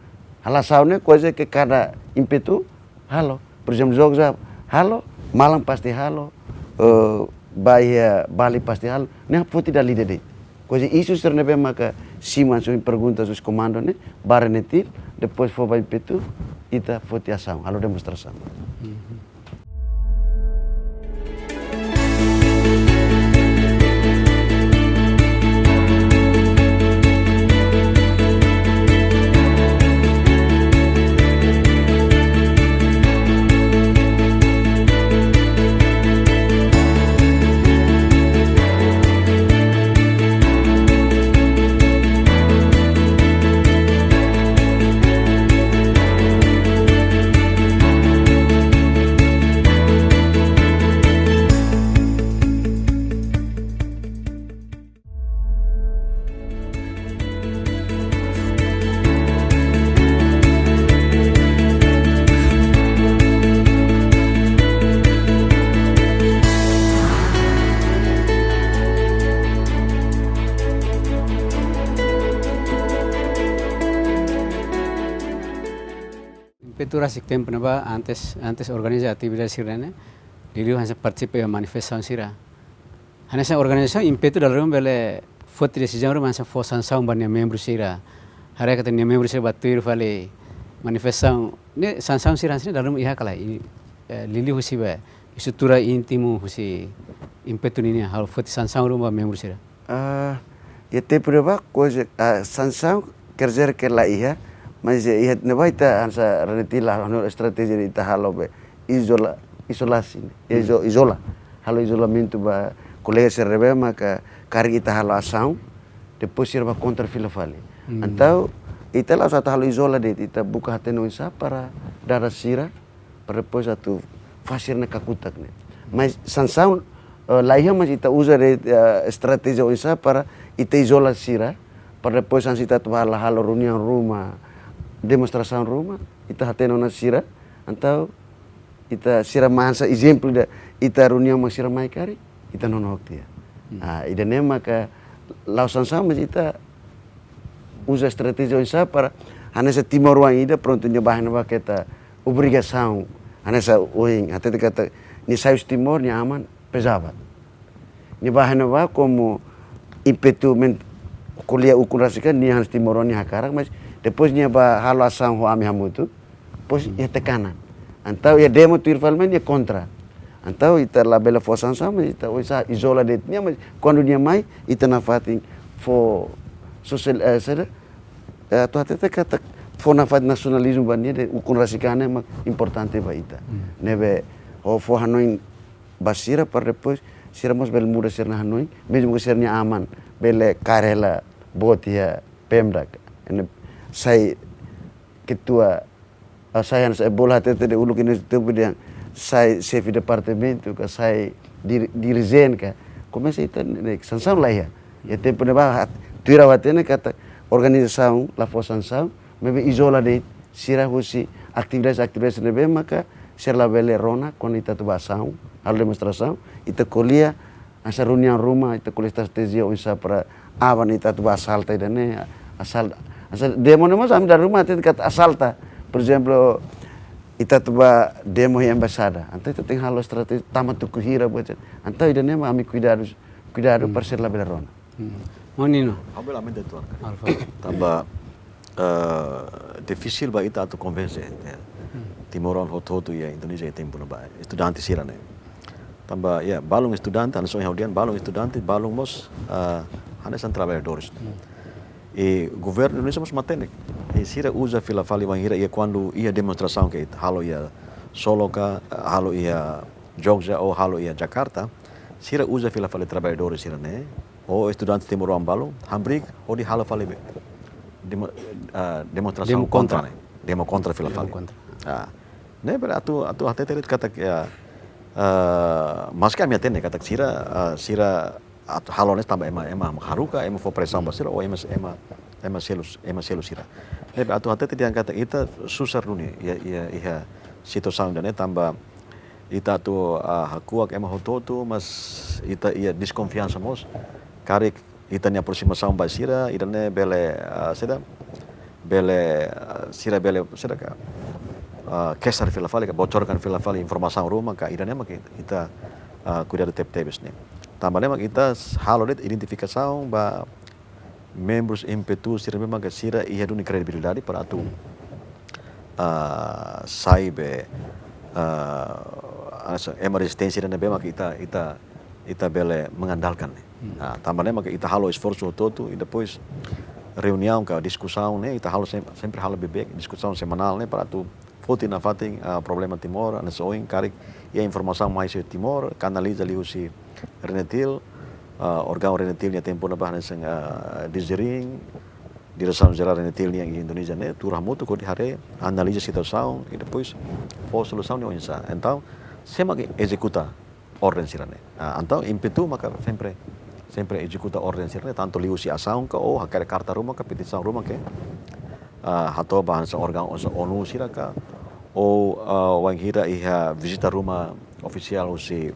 Halo asaun ne'e kuaze ke kada Impetu halo. Por ezemplu, Jogja halo, malan pasti halo, eh, bá iha Bali pasti halo, ne'e foti dala ida de'it. Kuaze isu sira ne'ebé maka simu hanesan pergunta husi komandu ne'e, ba RENETIL, depois fó ba Impetu, ita foti asaun, halo demonstrasaun. Mhm. Impetu rasik tempu ne'ebá antes, antes organiza atividade sira-ne'e, liuliu hanesan partisipa iha manifestasaun sira. Hanesan organizasaun Impetu dala ruma bele foti desizaun ruma hanesan fó sansaun ba nia membru sira. Haree katak nia membru sira bá tuir fali manifestasaun ne'e, sansaun sira hanesan ne'e dala ruma iha ka lae, i, eh, liuliu husi be estrutura íntimu husi Impetu nian halo foti sansaun ruma ba membru sira. Ah, iha tempu ne'ebá, kuaze, ah, sansaun, quer dizer que la iha, mas iha ne'ebá ita hanesan RENETIL halo estratéjia ita halo be izola, izolasi, izo-, izola. Halo izolamentu ba kolega sira ne'ebé maka karik ita halo asaun, depois sira bá kontra fila fali. Hmm. Entaun, ita la'ós atu halo izola de'it, ita buka hatene oinsá para dada sira, para depois atu fahe sira-nia kakutak ne'e. Mas sansaun, eh, la iha, mas ita uza de'it, eh, estratéjia oinsá para ita izola sira, para depois hanesan ita atu bá halo reuniaun ruma, demonstrasaun ruma, ita hatene ona sira, entaun ita sira mai hanesan ezemplu ida, ita reuniaun mak sira mai karik, ita nonook tiha. Hmm. Ah, ida-ne'e maka la'ós sansaun, mas ita uza estratéjia oinsá para hanesan timoroan ida, prontu, nia bá iha ne'ebá keta obrigasaun, hanesan ohin hatete katak nia sai husi Timor, nia aman pejabat. Nia bá iha ne'ebá komu Impetu men-, ko'alia ukun rasik, nia hanesan timoroan nia hakarak, mas depois nia bá halo asaun ho ami hamutuk, depois iha tekanan. Entaun iha demo tuir fali mai nia kontra. Entaun ita labele fó sansaun, mas ita oinsá izola de'it nia, mas kuandu nia mai, ita nafatin fó sosial, eh, saida, eh, atu hatete katak fó nafatin nasionalizmu ba nia de'it, ukun rasik an ne'e mak importante ba ita. Ne'ebé, ho fó hanoin ba sira para depois sira mós bele muda sira-nia hanoin, mezmu ke sira-nia aman bele kaer hela boot iha PEMDA ka. Ne'e sai ketua, ah, sai hanesan, eh, bolu hatete de'it uluk iha ne'e, tubu dehan sai xefe departamentu ka, sai dir-, dirijente ka. Komesa ita ne'e, ne'e sansaun la iha. Iha tempu ne'ebá, hat-, tuir ha'u hatene katak organizasaun la fó sansaun, maibé izola de'it sira husi atividade-atividade ne'ebé maka sira labele rona kuandu ita atu bá asaun, halo demonstrasaun, ita ko'alia, hanesan reuniaun ruma, ita ko'alia estratéjia oinsá para aban ita atu bá asalta ida-ne'e, asal, asal demo ne'e mós ami dala ruma hatete katak asalta. Por ezemplu, ita atu bá demo iha embaixada. Entaun ita tenke halo estratéjia, tama tuku hira buat. Entaun ida-ne'e mak ami kuidadu, kuidadu para sira labele rona. Hmm. Maun Nino. Ha'u bele aumenta tuan ka. Alfa. Tanba, eh, difisil ba ita atu konvense, ya. Timoroan hotu-hotu iha Indonézia iha tempu ne'ebá. Estudante sira-ne'e. Tanba, ya, balun estudante, hanesan ohin ha'u dehan, balun estudante, balun mós, eh, hanesan trabalhadores. I governu Indonézia mós matenek. I sira uza fila fali wainhira iha kuandu iha demonstrasaun ke halo iha Solo ka, halo iha Jogja ou halo iha Jakarta, sira uza fila fali trabalhadores sira-ne'e, ou estudante timoroan balu, hamriik, hodi halo fali be. Demo-, ah, demonstrasaun kontra ne'e. Demo kontra fila fali. Demo kontra. Ah. Ne'ebé atu, atu hatete de'it katak, ah, maski ami hatene katak sira, ah, sira atu halo ne'e tanba ema, ema haruka, ema fó presaun ba sira, ou ema, ema, ema selu, ema selu sira. Ne'ebé atu hatete dehan katak ita susar duni, iha, iha, iha situasaun ida-ne'e tanba ita atu, ah, hakuak ema hotu-hotu, mas ita iha deskonfiansa mós. Karik ita-nia aprosimasaun ba sira, ida-ne'e bele, ah, sira, bele, ah, sira bele, sira ka, ah, kesar fila fali, ka bocorkan fila fali informasaun ruma, ka ida-ne'e mak ita, ah, kuidadu tebetebes ne'e. Tanba ne'e mak ita halo de'it identifikasaun ba membrus Impetu sira ne'ebé mak sira iha duni kredibilidade para atu, ah, sai be, ah, hanesan ema rezisténsia ne'ebé mak ita, ita, ita bele mengandalkan ne'e. Ah, tanba ne'e mak ita halo esforsu hotu-hotu, i depois reuniaun ka diskusaun ne'e, ita halo sem-, sempre halo beibeik, diskusaun semanál ne'e, para atu foti nafatin, ah, problema Timor, hanesan ohin karik iha informasaun mai husi Timor, kanaliza liuhusi RENETIL, ah, órgaun RENETIL nia tempu ne'ebá hanesan, ah, DIRJRIN, Diresaun Jerál RENETIL nian iha Indonézia ne'e, tuur hamutuk hodi haree, analiza situasaun, i depois fó solusaun ne'e oinsá. Entaun, sé mak ezekuta orden sira-ne'e. Ah, entaun Impetu maka sempre, sempre ezekuta orden sira-ne'e, tantu liuhusi asaun ka ou hakerek karta ruma ka petisaun ruma ke, ah, hato'o ba hanesan órgaun ONU sira ka, ou, ah, wainhira iha vizita ruma ofisiál husi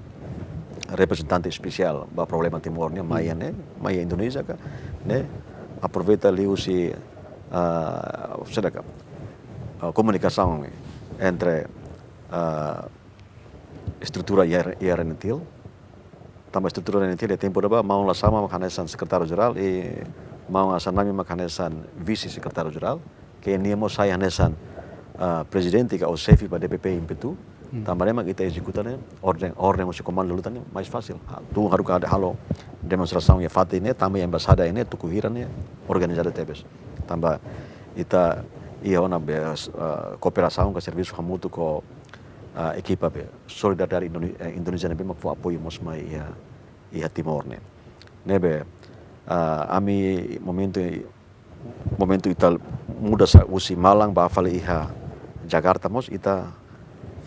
reprezentante espesiál ba problema Timor nian, mai iha ne'e, mai iha Indonézia ka, ne'e aproveita liuhusi, ah, saida ka, ah, komunikasaun entre, ah, estrutura iha, iha RENETIL. Tanba estrutura RENETIL iha tempu ne'ebá, maun Lasama mak hanesan sekretáriu jerál, i maun Assanami mak hanesan vise-sekretáriu jerál. Ke nia mós sai hanesan, ah, prezidente ka ou xefe ba DPP Impetu. Hmm. Tanba ne'e mak ita ezekuta ne'e, orden, orden husi komandu luta ne'e, mais fasil. Ah, tun haruka halo demonstrasaun iha fatin ne'e, tanba iha embaixada ne'e, tuku hira ne'e, organizadu tebes. Tanba ita iha ona be, ah, kooperasaun ka servisu hamutuk ho ah, ekipa be solidariedade Indone-, eh, Indonézia ne'ebé mak fó apoiu mós mai iha, iha Timor ne'e. Ne'ebé, ah, ami momentu, momentu ita muda sa'e husi Malang bá fali iha Jakarta mós ita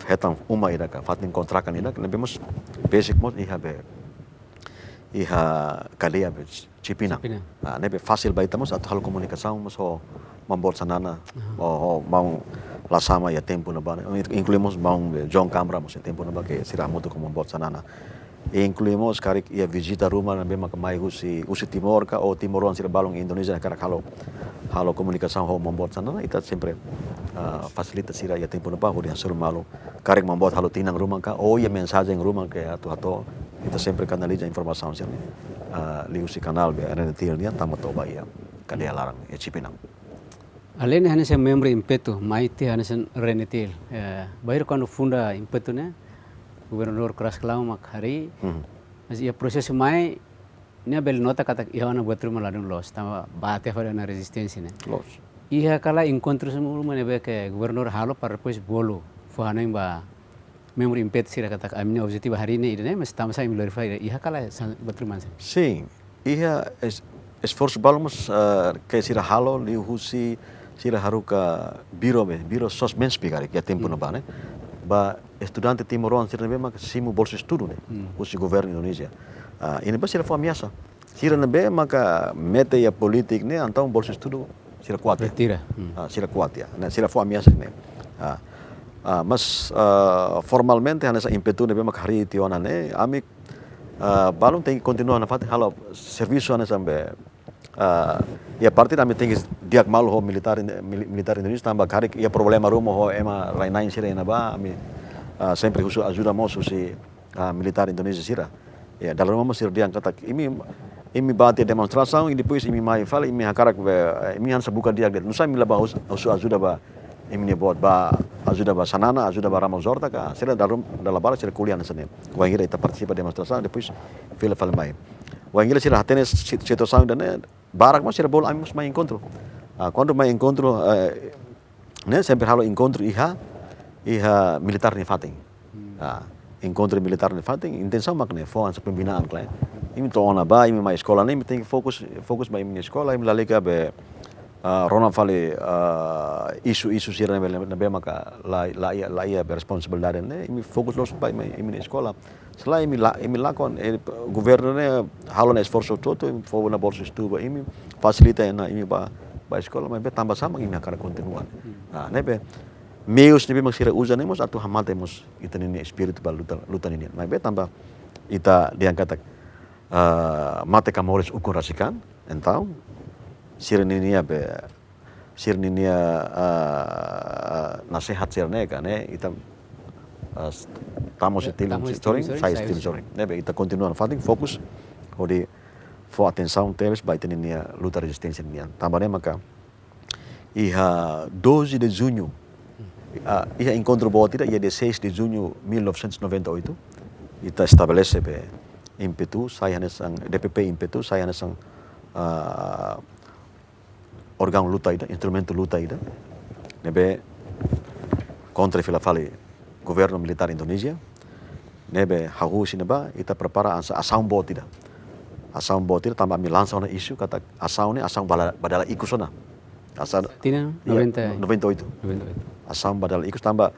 hetan uma ida ka, fatin kontrakan ida ka, ne'ebé mós besik mós iha be, iha kadeia be Cipinang. Cipinang. Ah, ne'ebé fasil ba ita mós atu halo komunikasaun mós ho maun boot Xanana, aha, ho, ho maun Lasama iha tempu ne'ebá ne'e. Inklui mós maun be John Kamra mós iha tempu ne'ebá ke sira hamutuk ho maun boot Xanana. Inklui mós karik iha vizita ruma ne'ebé maka mai husi, husi Timor ka, ou timoroan sira balun Indonézia hakarak halo, halo komunikasaun ho maun boot Xanana, ita sempre, ah, fasilita sira iha tempu ne'ebá hodi hasoru malu. Karik maun boot halo tinan ruma ka, ou iha mensajen ruma ke atu hato'o, ita sempre kanaliza informasaun sira-ne'e, ah, liuhusi kanál be RENETIL nian tama to'o ba iha kadeia laran iha Cipinang. Além de hanesan membru Impetu, mai ita hanesan RENETIL. Eh, bainhira kuandu funda Impetu ne'e, Governadór Kras Klam mak harii, mhm, mas iha prosesu mai, nia bele nota katak iha ona buat ruma ladún loos, tanba bá tiha fali ona rezisténsia ne'e. Loos. Iha kala enkontru semua mana be ke gubernur halo para depois bolu fó hanoin ba membru IMPETU sira katak ami-nia objetivu harii ne'e ida-ne'e, mas tanba sá imi lori fali, iha kala sa-, betul man sá? Sin, iha es-, esforsu balu mós, eh, ke sira halo liuhusi sira haruka biro be, biro sos mens pigari ke tempu Hmm. ne'ebá ne'e. Ba estudante timoroan sira ne'ebé maka simu bolsa estudu ne'e, Hmm. husi governu Indonézia. Ah, iha ne'ebá sira fó ameasa. Sira ne'ebé maka mete iha polítika ne'e, entaun bolsa estudu sira kuat iha. Retira. Hmm. Ah, sira kuat iha. Ne'e, sira fó ameasa ne'e. Ah, ah, mas, ah, formalmente, hanesan IMPETU ne'ebé maka harii tiha ona ne'e, ami, ah, balun tenke kontinua nafatin halo servisu hanesan be, ah, iha parte ida ami tenke di'ak malu ho militár in-, mili-, militár Indonézia tanba karik iha problema ruma ho ema rai-na'in sira iha ne'ebá, ami, ah, sempre husu ajuda mós husi ah, militár Indonézia sira. Ya, dala ruma mós sira dehan katak, imi, imi bá tiha demonstrasaun, i depois imi mai fali, imi hakarak be, imi hanesan buka di'ak de'it. Nusá imi la bá hus-, husu ajuda ba imi-nia boot, bá ajuda ba Xanana, ajuda ba Ramos Horta ka, sira dala rum-, dala barak sira ko'alia hanesan ne'e. Wainhira ita partisipa demonstrasaun, depois fila fali mai. Wainhira sira hatene si-, situasaun ida-ne'e, barak mós sira bolu ami mós mai enkontru. Ah, kuandu mai enkontru, eh, ne'e sempre halo enkontru iha, iha militár nia fatin. Hmm. Ah, enkontru militár nia fatin, intensaun mak ne'e fó hanesan pembinaan klaru. Imi to'o ona bá, imi mai eskola ne'e, imi tenke fokus, fokus ba imi-nia eskola, imi lalika be, ah, rona fali, ah, isu-isu sira ne'ebé, ne'ebé maka la, la iha, la iha be responsabilidade ne'e, imi fokus loos ba imi, imi-nia eskola. Selae imi la-, imi lakon, eh, governu ne'e halo ona esforsu hotu-hotu, imi fó ona bolsa estudu ba imi, fasilita ona imi bá, bá eskola, maibé tanba sá mak imi hakarak kontinua. Hmm. Ah, ne'ebé, meius ne'ebé mak sira uza ne'e mós atu hamate mós ita-nia espíritu ba luta, luta ninian. Maibé tanba ita dehan katak, ah, mate ka moris ukun rasik an, entaun, sira-ninia be, sira-ninia, ah, nasehat sira-ne'e ka ne'e, ita, ah, s-, tama husi tilun, tama husi tilun sorin, sorin, sai husi sai tilun husi sorin. Ne'ebé ita kontinua nafatin fokus hodi fó atensaun tebes ba ita-ninia luta rezisténsia nian. Tanba ne'e maka iha doze de junho, ah, iha enkontru boot ida, iha dezasseis de junho mil novecentos e noventa e oito, ita estabelese be IMPETU, sai hanesan, DPP IMPETU, sai hanesan, ah, órgaun luta ida, instrumentu luta ida, ne'ebé kontra fila fali governu militár Indonézia, ne'ebé hahú husi ne'ebá, ita prepara hanesan asaun boot ida. Asaun boot ida tanba ami lansa ona isu katak asaun ne'e asaun ba dala, ba dala ikus ona. Asaun Tinan ya, noventa. Noventa e oito. Noventa e oito. Asaun ba dala ikus tanba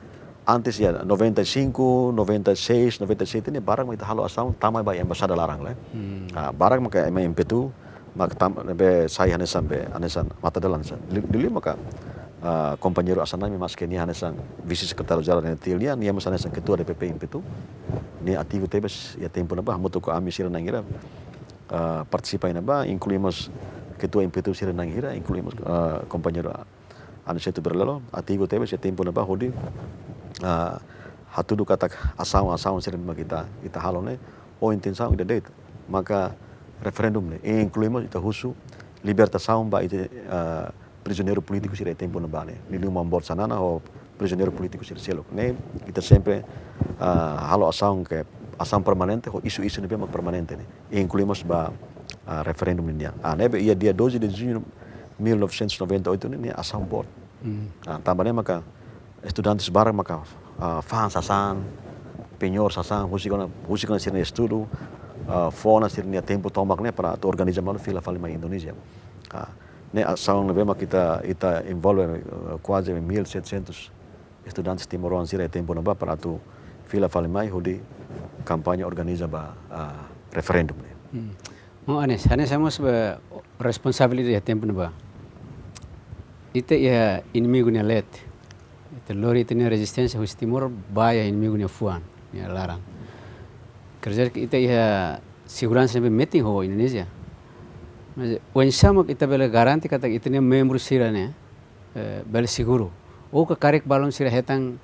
antes ya, noventa e cinco, noventa e seis, noventa e sete ne'e barak mak ita halo asaun tama ba embaixada laran ne'e. Hmm. Ah, barak maka ema IMPETU, mak tam-, be sai hanesan be, hanesan mata-dalan sa. Li-, liuliu maka, ah, kompañeiru Xanana mak maske nia hanesan vise-sekretáriu jerál ne'e tiha nia, nia mós hanesan ketua DPP IMPETU. Nia ativu tebes iha tempu ne'ebá, hamutuk ho ami sira na'in hira, ah, partisipa iha ne'ebá, inklui mós ketua IMPETU sira na'in hira, inklui mós, ah, kompañeiru Aniceto Berlelo, ativu tebes iha tempu ne'ebá hodi, ah, hatudu katak asaun, asaun sira mak ita, ita halo ne'e, ho intensaun ida de'it, maka referendum ne'e, inklui mós ita husu libertasaun ba ita, ah, prizioneiru polítiku sira iha tempu ne'ebá ne'e. Liuliu Maun Boot Xanana ho prizioneiru polítiku sira seluk. Ne'e, ita sempre, ah, halo asaun ke, asaun permanente, ho isu-isu ne'ebé mak permanente ne'e. Inklui mós ba, ah, referendum nian. Ah, ne'ebé iha dia doze de junho mil novecentos e noventa e oito ne'e, ne'e asaun boot. Hmm. Ah, tanba ne'e maka estudantes barak maka, ah, fa'an sasán, penhor sasán, husik ona, husik ona sira-nia estudu, ah, fó ona sira-nia tempu tomak ne'e para atu organiza malu fila fali mai Indonézia. Ah, ne'e asaun ne'ebé maka ita, ita envolve, eh, kuaze mil e setecentos estudantes timoroan sira iha tempu ne'ebá para atu fila fali mai hodi kampaña organiza ba, ah, referendum ne'e. Hmm. Maun Anes, hanesan mós be responsabilidade iha tempu ne'ebá. Ita iha inimigu nia leet. Ita lori ita-nia rezisténsia husi Timor ba iha inimigu nia fuan, nia laran. Kerja ke ita iha seguransa ne'ebé metin ho Indonézia. Mas oinsá mak ita bele garante katak ita-nia membru sira-ne'e, eh, bele seguru. Ou ka karik balun sira hetan,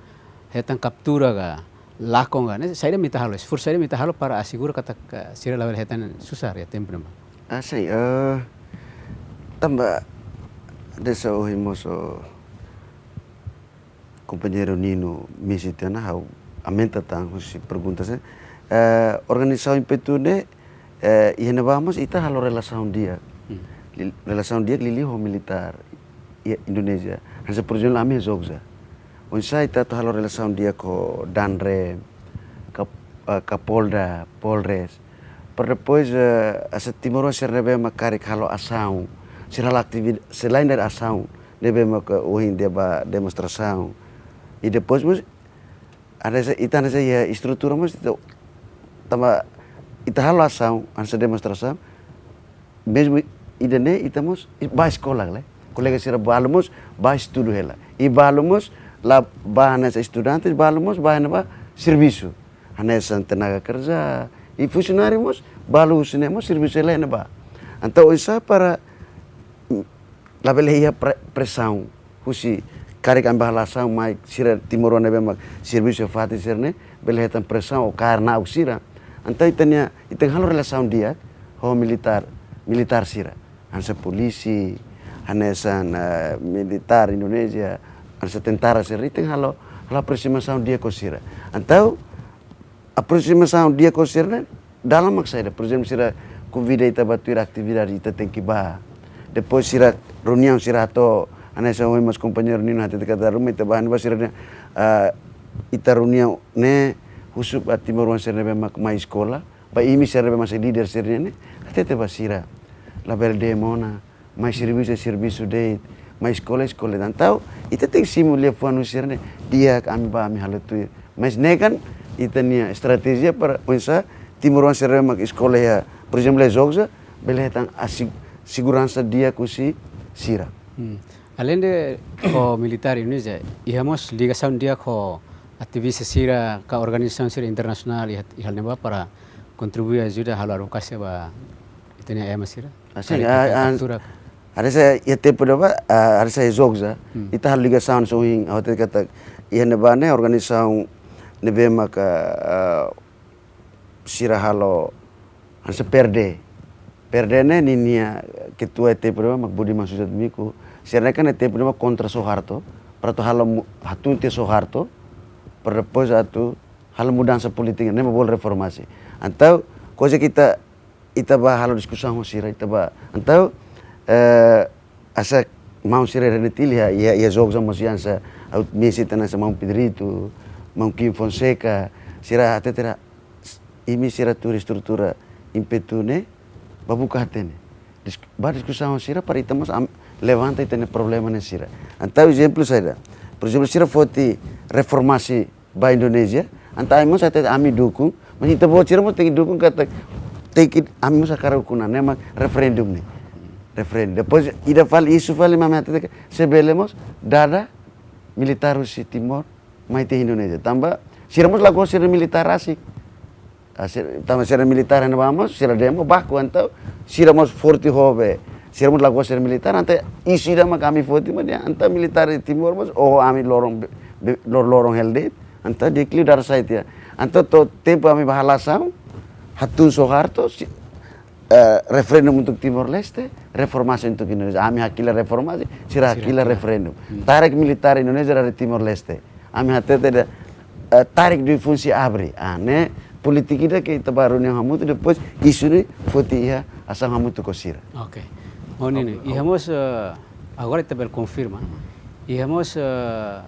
hetan kaptura ka, lakon ka, ne'e saida mak ita halo, esforsu saida mak ita halo para asegura katak, eh, sira labele hetan susar iha tempu ne'ebá. Ah, sin, eh, tanba hanesan ohin mós, oh, kompañeiru Nino mensiona, ha'u aumenta tan husi pergunta sira. Eh, organizasaun IMPETU ne'e, eh, iha ne'ebá mós ita halo relasaun di'ak. Hmm. Li-, relasaun di'ak liuliu ho militár. iha Indonézia. Hanesan, por ezemplu, ami iha Jogja. Oinsá ita atu halo relasaun di'ak ho Danrem, Kap-, eh, Kapolda, Polres. Para depois, eh, hanesan timoroan sira ne'ebé mak karik halo asaun, sira halo atividade, selain dari asaun, ne'ebé mak ohin ita bá demonstrasaun. I depois mós, hanesan, ita hanesan iha estrutura mós ita, tanba ita halo asaun, hanesan demonstrasaun, mezmu ida-ne'e ita mós bá eskola, ne'e. Kolega sira balu mós bá estudu hela. I balu mós la bá hanesan estudante, balu mós bá hanesan bá servisu. Hanesan tenaga kerja, i funsionáriu mós balu husi ne'e mós servisu hela iha ne'ebá. Entaun, oinsá para labele iha pre-, presaun husi karik ami bá halo asaun mai sira timoroan ne'ebé mak servisu iha fatin sira-ne'e, bele hetan presaun ou kaer na'ok sira. Entaun ita-nia, ita halo relasaun di'ak ho militár, militár sira. Hanesan polísia, hanesan, eh, militár Indonézia, hanesan tentara sira, ita halo, halo aprosimasaun di'ak ho sira. Entaun, aprosimasaun di'ak ho sira-ne'e dalan mak saida. Por ezemplu, sira konvida ita bá tuir atividade, ita tenke bá. Depois sira reuniaun, sira hato'o, hanesan ohin mós kompañeiru Nino hatete katak dala ruma ita bá, bá sira-nia, ah, ita reuniaun ne'e husu ba timoroan sira ne'ebé mak mai eskola, ba imi sira ne'ebé mak sai líder sira-ne'e, hatete ba sira, labele demo ona, mai servisu, servisu de'it, mai eskola, eskola de'it. Entaun, ita tenke simu liafuan husi sira-ne'e, di'ak, ami bá, ami halo tuir. Mas ne'e kan ita-nia estratéjia para oinsá timoroan sira mak eskola iha, por ezemplu, iha Jogja, bele hetan aseg-, seguransa di'ak husi sira. Hmm. Aleinde ho militár Indonézia, iha mós ligasaun di'ak ho ativista sira ka organizasaun sira internasionál iha, iha ne'ebá para kontribui ajuda halo advokasia ba ita-nia ema sira? Ah, sin, karik ah, ita ah, kaptura. Hanesan iha tempu ne'ebá, ah, hanesan iha Jogja, hmm, ita halo ligasaun sohin, ha'u hatete katak iha ne'ebá ne'e organizasaun ne'ebé maka, ah, sira halo, hanesan PRD. PRD ne'e ninia ketua iha tempu ne'ebá mak Budiman Sujatmiko. Sira-ne'e kan iha tempu ne'ebá kontra Soeharto, para atu halo mu-, hatun tiha Soeharto, para depois atu halo mudansa polítika, ne'e mak bolu reformasi. Entaun, koze ke ita, ita bá halo diskusaun ho sira, ita bá. Entaun, eh, hanesan maun sira Renatil iha, iha, iha Jogja mós iha hanesan, ha'u mesi tan hanesan maun Pedrito, maun Kim Fonseca, sira hatete, imi sira tuir estrutura Impetu ne'e, bá buka hatene. Dis-, bá diskusaun ho sira para ita mós am-, levanta ita-nia problema ne'e sira. Entaun ezemplu saida. Por ezemplu, sira foti reformasi ba Indonézia, entaun ami mós hatete ami dukung, mas ita-boot sira mós tenke dukung katak, tenke, ami mós hakarak ukun ona, ne'e mak referendum ne'e. Referendum. Depois, ida fali, isu fali mak ami hatete katak, se bele mós, dada militár husi Timor mai to'o Indonézia. Tanba, sira mós la gosta sira militár rasik. Ah, sira, tanba sira militár iha ne'ebá mós, sira demo baku, entaun sira mós forte ho be. Sira mós la gosta sira militár, entaun isu ida mak ami foti mak dehan, entaun militár Timor mós, oh, ami loron be, be, lor-, loron hela de'it, entaun di'ak liu dada sai tiha. Entaun to'o tempu ami bá halo asaun, hatun Soeharto, si-, eh, referendum untuk Timor-Leste, reformasi untuk Indonézia. Ami hakilar reformasi, sira, sira hakilar, hakilar referendum. Hmm. Tarik militár Indonézia dari Timor-Leste. Ami hatete dehan, eh, tarik dui fun sei abre. Ah, ne'e polítika ida ke ita bá reuniaun hamutuk, depois isu ne'e foti iha asaun hamutuk ho sira. Oke. Maun Nino, oke, iha mós, eh, agora ita bele konfirma. Hmm. Iha mós, eh,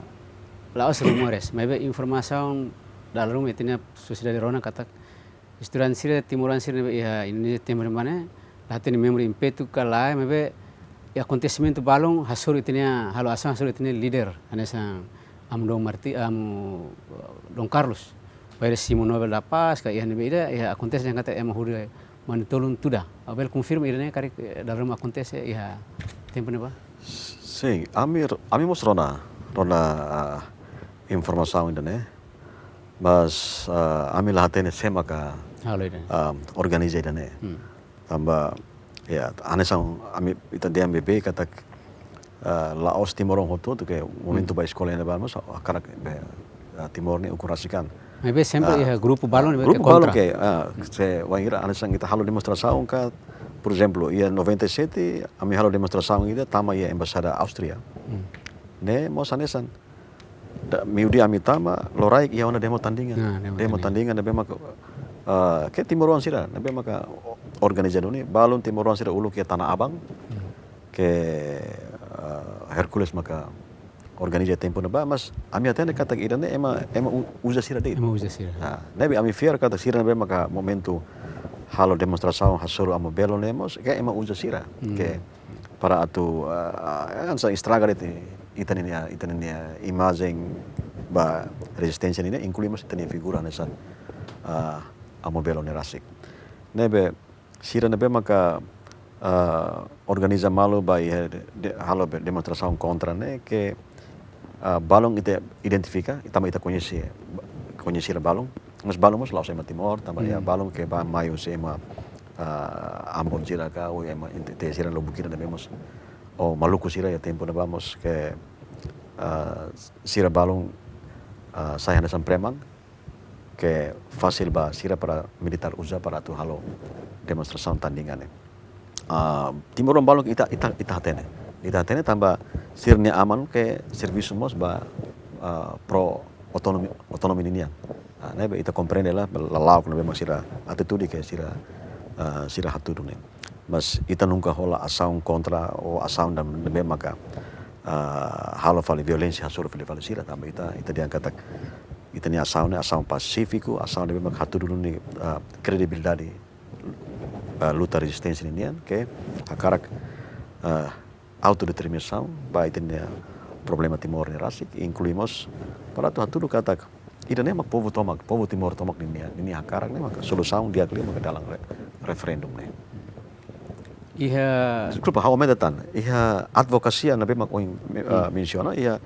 la'ós rumores, maibé informasaun dala ruma ita-nia sosiedade rona katak estudante sira, timoroan sira ne'ebé iha Indonézia tempu ne'ebá ne'e, la hatene membru Impetu ka lae, maibé iha akontesimentu balun hasoru ita-nia, halo asaun hasoru ita-nia líder, hanesan Amu Dom Marti-, Amu, eh, Dom Carlos. Bainhira simu Nobel da Paz, ka iha ne'ebé ida, iha akontese dehan katak ema hudi manutolun tuda. Ha'u bele konfirma ida-ne'e karik, eh, dala ruma akontese iha tempu ne'ebá? Sin, ami, ami mós rona, rona, ah, informasaun ida-ne'e. Mas, ah, ami la hatene sé maka, halo ida-ne'e, ah, organiza ida-ne'e. Hmm. Tanba, ya, hanesan ami ita dehan beibeik katak, ah, la'ós timoroan hotu-hotu ke momentu, hmm, bá eskola iha ne'ebá mós, ah, hakarak be, ah, Timor ne'e ukun rasik an. Maibé sempre, ah, iha grupu balun, ah, ne'ebé ke grupu balun kontra. Ke, ah, se wainhira hanesan ita halo demonstrasaun ka, por ezemplu, iha noventa e sete, ami halo demonstrasaun ida tama iha Embaixada Áustria. Hmm. Ne'e mós hanesan. Da, meiudia ami tama, loraik iha ona demo tandingan. Ah, demo tandingan. Demo tandingan, ne'ebé maka, ah, ke timoroan sira, ne'ebé maka o-, organizadór ne'e, balun timoroan sira uluk iha Tanah Abang. Hmm. Ke, ah, Hercules maka organiza tempu ne'ebá, mas ami hatene katak ida-ne'e ema, ema u-, uza sira de'it. Ema uza sira. Ah, ne'ebé ami fiar katak sira ne'ebé maka momentu halo demonstrasaun hasoru Amo Belo ne'e mós, ke ema uza sira. Hmm. Ke para atu, ah, ah, hanesan estraga de'it ita-nia, ita-nia imajen ba rezisténsia nian, inklui mós ita-nia figura hanesan, ah, Amo Belo ne'e rasik. Ne'ebé sira ne'ebé maka, ah, organiza malu ba iha de-, de-, halo be-, demonstrasaun kontra ne'e ke, ah, balun ita identifika, tanba ita koñese, koñese sira balun. Mas balun mós la'ós ema Timor, tanba iha, hmm, balun ke ba mai husi ema, ah, Ambon sira ka, ou ema N T T sira lubuk sira ne'ebé mós, ou maluku sira iha tempu ne'ebá mós ke, ah, sira balun, ah, sai hanesan preman, ke fasil ba sira para militár uza para atu halo demonstrasaun tandingan ne'e. Ah, timoroan balun ita, ita, ita hatene. Ita hatene tanba sira-nia aman ke servisu mós ba, ah, pro otonomi, otonomi ninian. Ah, ne'ebé ita komprende lah, lala'ok ne'ebé mak sira atitude ke sira, ah, sira hatudu ne'e. Mas ita nunka hola asaun kontra ou asaun ida ne'ebé maka, ah, halo fali violénsia hasoru fali, fali sira, tanba ita, ita dehan katak ita-nia asaun ne'e asaun pasífiku, asaun ne'ebé maka hatudu duni, ah, kredibilidade, ah, luta rezisténsia ninian, ke hakarak, ah, autodeterminasaun ba ita-nia problema Timor ne'e rasik, inklui mós para atu hatudu katak ida-ne'e mak povu tomak, povu Timor tomak ninia, ninia hakarak ne'e maka solusaun di'ak liu maka dalam re-, referendum ne'e. Iha, deskulpa, ha'u aumenta tan. Iha advokasia ne'ebé mak ohin, eh, hmm, mensiona, iha,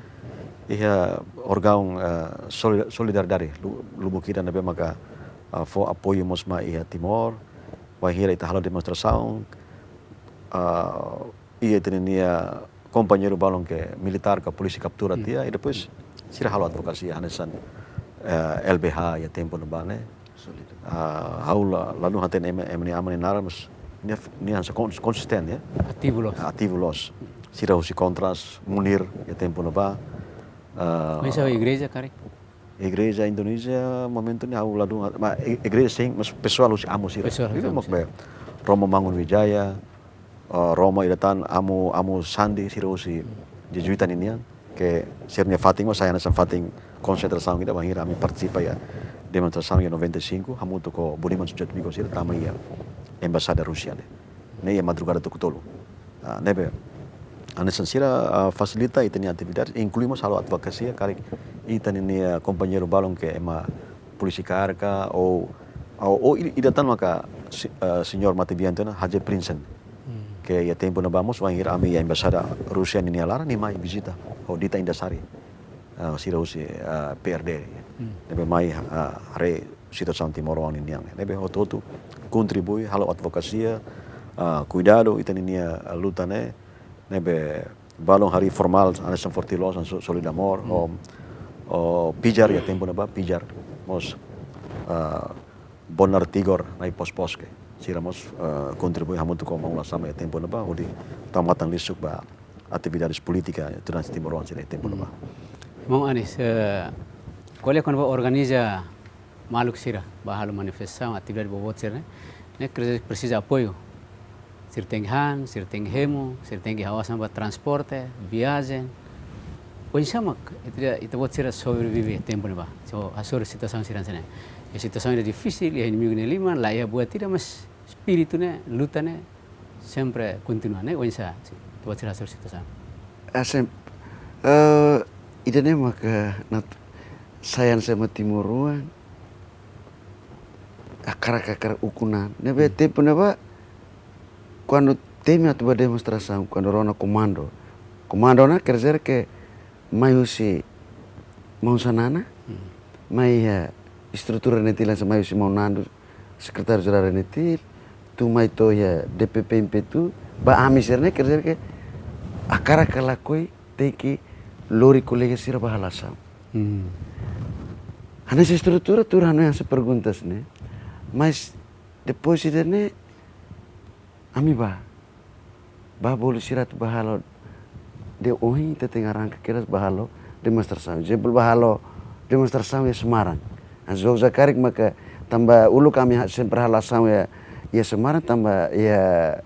iha órgaun, eh, soli-, solidariedade, lu-, lubuk ida ne'ebé maka, eh, fó apoiu mós mai iha Timor, bainhira ita halo demonstrasaun, eh, iha ita-nia kompañeiru balun ke militár ka polísia kaptura, hmm, tiha, i depois sira halo advokasia hanesan, eh, L B H iha tempu ne'ebá ne'e. Solidu. Ah, ha'u la, ladún hatene ema, ema nia aman nia naran, mas nia, nia hanesan kon-, konsistente, ya. Ativu loos. Ativu loos. Sira husi Kontras, Munir iha tempu ne'ebá. Ah, oinsá ho igreja karik? Igreja Indonézia momentu ne'e ha'u ladún, ma, i-, igreja sin, mas pesoál husi Amo sira. Pesoál husi Amo sira. Romo Mangun Wijaya, eh, Romo ida tan Amo, Amo Sandi sira husi Jezuita ninian, ke sira-nia fatin mós sai hanesan fatin konsentrasaun ida bainhira ami partisipa iha demonstrasaun iha noventa e cinco, hamutuk ho Budiman Sujatmiko sira tama iha embaixada Rúsia ne'e. Ne'e iha madrugada tuku tolu. Ah, ne'ebé hanesan sira, ah, fasilita ita-nia atividade, inklui mós halo advokasia, karik ita-nia, ah, kompañeiru balun ke ema polísia kaer ka, ou, ou, ou i-, ida tan maka si-, ah, señór Matibianto ne'e, Haje Prinsen. Hmm. Ke iha tempu ne'ebá mós, bainhira ami iha embaixada Rúsia ninia laran, nia mai vizita, ho Dita Indasari. Ah, sira husi, ah, P R D. Hmm. Ne'ebé mai, ah, haree situasaun timoroan ninian. Ne'ebé hotu-hotu kontribui, halo advokasia, ah, kuidadu ita-nia, ah, luta ne'e. Ne'ebé balun harii formál, hanesan Forte Lozan, so-, Solidaridade, hmm, ho, ho Pijar iha tempu ne'ebá, Pijar mós, ah, Bonar Tigor, na'i pos-pos ke. Sira mós, ah, kontribui hamutuk ho maun Lasama iha tempu ne'ebá, hodi tau matan-lixu ba atividades polítika durante timoroan sira iha tempu ne'ebá. Hmm. Maun Anis, eh, ko'alia kona-ba organiza maluk sira ba halo manifestasaun, atividade boboot sira ne'e, ne'e kre-, presiza apoiu. Sira tenke han, sira tenke hemu, sira tenke halo hanesan ba transporte, viajen. Oinsá mak ita, ita-boot sira sobrevive tempu ne'ebá. So, hasoru situasaun sira hanesan ne'e. Iha situasaun ida difisil, iha inimigu nia liman, la iha buat ida, mas espíritu ne'e, luta ne'e, sempre kontinua ne'e, oinsá, si, ita-boot sira hasoru situasaun. Hanesan, eh, ida-ne'e maka nat-, sai hanesan ema timoroan, hakarak-hakarak ukun an. Ne'ebé, hmm, tempu ne'ebá, kuandu temi atu ba demonstrasaun, kuandu rona komandu. Komandu ne'e quer dizer que mai husi maun Xanana, hmm, mai iha estrutura RENETIL hanesan mai husi maun Nando, sekretáriu jerál RENETIL, tun mai to'o iha D P P M P tu, ba ami sira ne'e, quer dizer que hakarak ka lakohi tenke lori kolega sira ba halo asaun. Hmm. Hanesan estrutura tuur hanoin hanesan perguntas ne'e. Mas depois ida-ne'e ami bá. Bá bolu sira atu bá halo, de ohin ita tenke arranka kedas bá halo demonstrasaun. Ezemplu bá halo demonstrasaun iha Semarang. Hanesan José karik maka tanba uluk ami ha-, sempre halo asaun iha, iha Semarang tanba iha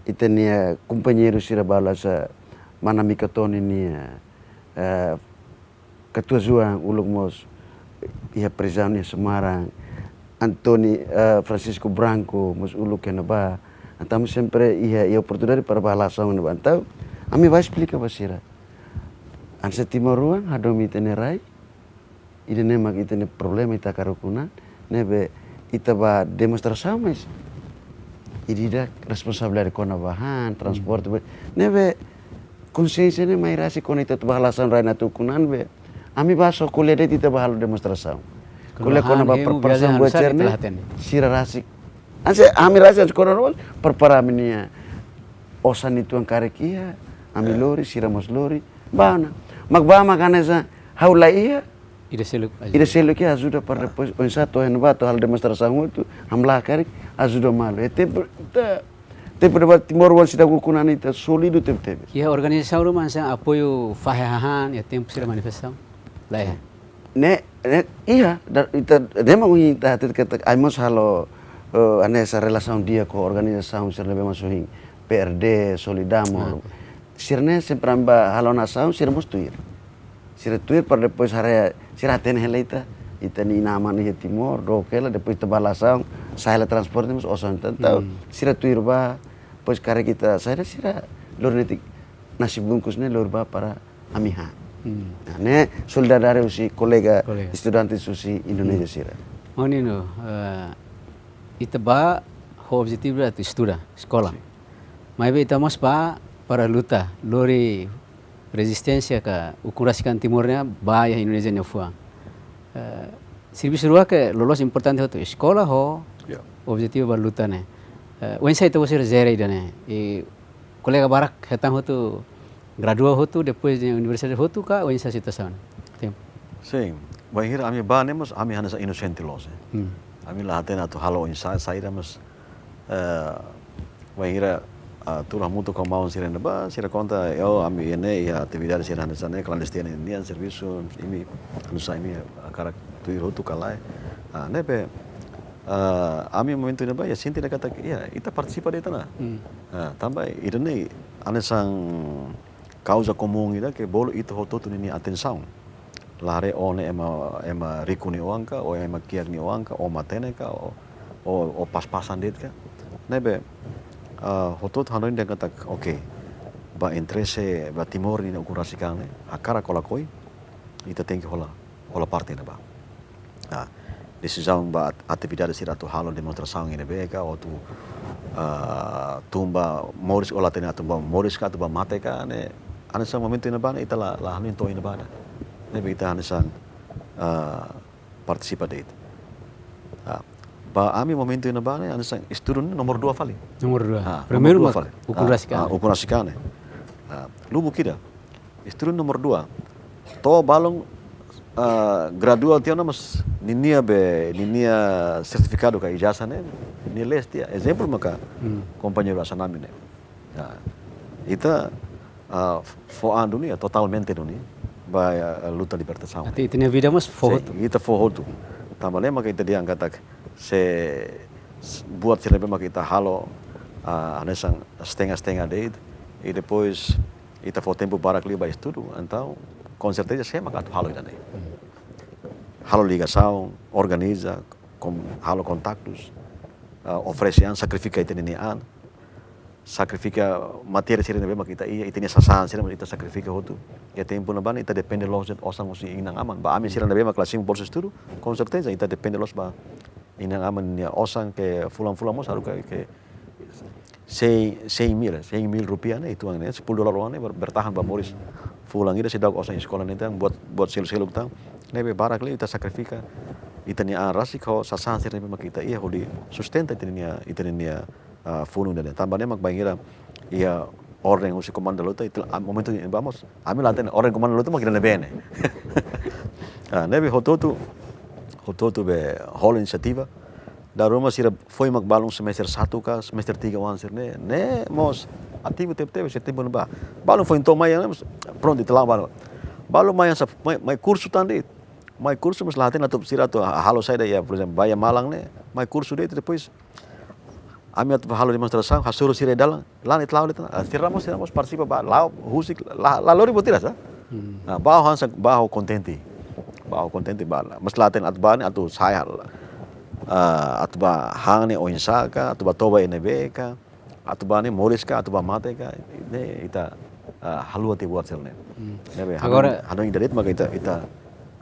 ita-nia kompañeiru sira balu hanesan Mana Mika Toni nia, eh, Katuas-Oan uluk mós iha prizaun iha Semarang, Antoni, eh, Francisco Branco mós uluk iha ne'ebá. Entaun ami sempre iha, iha oportunidade para bá halo asaun iha ne'ebá. Entaun ami bá esplika ba sira. Hanesan timoroan hadomi ita-nia rai, ida-ne'e mak ita-nia problema, ita hakarak ukun an, ne'ebé ita bá demonstrasaun, mas ida-idak responsabilidade kona-ba han, transporte, hmm, ne'ebé konsiénsia ne'e mai rasik kuandu ita atu bá halo asaun rai-na'in atu ukun an be. Ami bá só ko'alia de'it, ita bá halo demonstrasaun. Ko'alia kona-ba han, hemu, preparasaun viajen buat hanesan sira-ne'e, ita la hatene. Sira rasik. Hanesan ami rasik, hanesan kona-ba prepara ami-nia osan uitoan karik iha, ami, eh, lori, sira mós lori. Bá ona. Mak bá mak hanesan ha'u la iha, ida seluk ajuda. Ida seluk ke ajuda para, ah, depois oinsá to'o iha ne'ebá, to'o halo demonstrasaun hotu, hamlaha karik, ajuda malu. Iha tempu, ita, tempu ne'ebá timoroan seidauk ukun an ita sólidu tebetebes. Iha organizasaun ruma hanesan apoiu fahe hahán iha tempu sira manifestasaun? Lae. Ne'e, ne'e, iha, da-, ita, ne'e mak ohin ita hatete katak ami mós halo, eh, hanesan relasaun di'ak ho organizasaun sira ne'ebé mak ohin, P R D, Solidamo. Ah. Sira-ne'e sempre ami bá halo asaun, sira mós tuir. Sira tuir para depois haree, sira hatene hela ita, ita-nia inan-aman iha Timor, dook hela, depois ita bá halo asaun, sa'e hela transporte, mós osan entaun. Hmm. Sira tuir bá, depois karik ita saida, sira lori netik nasi bungkus ne'e lori bá para ami han. Hmm. Nah, ne'e solidariedade husi kolega, kolega, estudante husi Indonézia, hmm, sira. Maun Nino, eh, ita bá ho objetivu atu estuda, eskola. Sin. Maibé ita mós bá para luta, lori rezisténsia ka ukun rasik an Timor nian ba iha Indonézia nia fuan. Eh, servisu rua ke loloos importante hotu, eskola ho, ya, objetivu ba luta ne'e. Eh, oinsá ita-boot sira jere ida-ne'e? I kolega barak hetan hotu, gradua hotu, depois de universidade hotu ka, oinsá situasaun? Tempu. Sin, bainhira ami bá ne'e mós ami hanesan inosente loos, eh. Hmm. Ami la hatene atu halo oinsá, saida, mas, eh, bainhira, ah, tuur hamutuk ho maun sira ne'ebá, sira konta, oh, ami iha ne'e, iha atividade sira hanesan ne'e, klandestina nian, servisu, imi, hanesan imi hakarak tuir hotu ka lae. Ah, ne'ebé, ah, ami momentu ne'ebá, iha sente dehan katak, iha, ita partisipa de'it ona. Hmm. Ah, tanba ida-ne'e, hanesan kauza komún ida ke bolu ita hotu-hotu ninia atensaun. La haree ó ne'e ema, ema riku nia oan ka, ó ema kiak nia oan ka, ó matenek ka, ó, ó, ó pas-pasan de'it ka. Ne'ebé, ah, hotu-hotu hanoin dehan katak, oke, ba interese ba Timor ninia ukun rasik an ne'e, hakarak ka lakohi, ita tenke hola, hola parte ne'ebá. Ah, desizaun ba at-, atividade sira atu halo demonstrasaun iha ne'ebé ka, atu, ah, tun ba moris, ó la hatene atu bá moris ka, atu bá mate ka, ne'e, hanesan momentu ne'ebá ne'e, ita la, la hanoin to'o iha ne'ebá ne'e. Ne'ebé ita hanesan, ah, partisipa de'it. Ah, ba ami momentu ne'ebá ne'e, hanesan estudu ne'e nomor dua fali. Nomor dua. Ah, primeiru nomor dua mak fali. Ukun, ah, rasik an, ah, ne'e. Ukun rasik an ne'e. Ah, lubuk ida. Estudu nomor dua. To'o balun, ah, gradua tiha ona mas ninia be, ninia sertifikadu ka ijazah ne'e, nia lees tiha. Ezemplu maka, hmm, kompañeiru Asanami ne'e. Nah, ita, ah, fó an duni, totalmente duni, ba, ah, luta libertasaun. Ita, ita-nia vida mós fó hotu. Sin, ita fó hotu. Tanba ne'e maka ita dehan katak se, se buat sira ne'ebé maka ita halo, ah, hanesan setengah-setengah de'it, i depois ita fó tempu barak liu ba estudu, entaun, com certeza, sé maka atu halo ida-ne'e. Hmm. Halo ligasaun, organiza, kom-, halo kontaktus, ah, oferese an, sakrifika ita-nia an, sakrifika matéria sira ne'ebé maka ita iha, ita-nia sasán sira ita sakrifika hotu. Iha tempu ne'ebá ne'e ita depende loos de'it osan husi inan-aman. Ba ami sira ne'ebé maka la simu bolsa estudu, com certeza ita depende loos ba inan-aman nia osan ke fulan-fulan mós haruka ke, ke cem, cem mil, cem mil rupiah ne'e, uitoan ne'e, sepuluh dolar oan ne'e ber-, bertahan ba moris fulan ida, seidauk osan eskola ne'e tan, buat, buat seluk-seluk tan. Ne'ebé barak liu ita sakrifika ita-nia an rasik ho sasán sira ne'ebé maka ita iha hodi sustenta ita-nia, ita-nia, ah, funu ne'e. Tanba ne'e mak bainhira iha orden husi komandu luta, ita, ah, momentu ne'ebá mós ami la hatene orden komandu luta mak ida ne'ebé ne'e. Ah, ne'ebé hotu-hotu, hotu-hotu be hola inisiativa. Dala ruma sira foin mak balun semester satu ka, semester tiga oan sira-ne'e, ne'e mós ativu tebetebes iha tempu ne'ebá. Balun foin to'o mai, ne'e mós, prontu, ita la'o balun. Balun mai hanesan, mai, mai kursu tan de'it. Mai kursu, mas la hatene atu sira atu halo saida iha, por ezemplu, ba iha malan ne'e, mai kursu de'it, depois Ami atu halo demonstrasaun, hasoru sira iha dalan, la'o ita la'o ita. Ah, sira mós, sira mós partisipa ba, la'o husik, la, la lori buat ida sá. Hmm. Ah, ba ha'u hanesan, ba ha'u kontente. Ba ha'u kontente ba. Mas la hatene atu ba ne'e atu sai hal. Ah, atu ba han ne'e oinsá ka, atu ba toba iha ne'ebé ka, atu ba ne'e moris ka, atu ba mate ka, ne'e ita, ah, haluha tiha buat sira-ne'e. Hmm. Ne'ebé, hanoin, agora hanoin ida de'it maka ita, ita,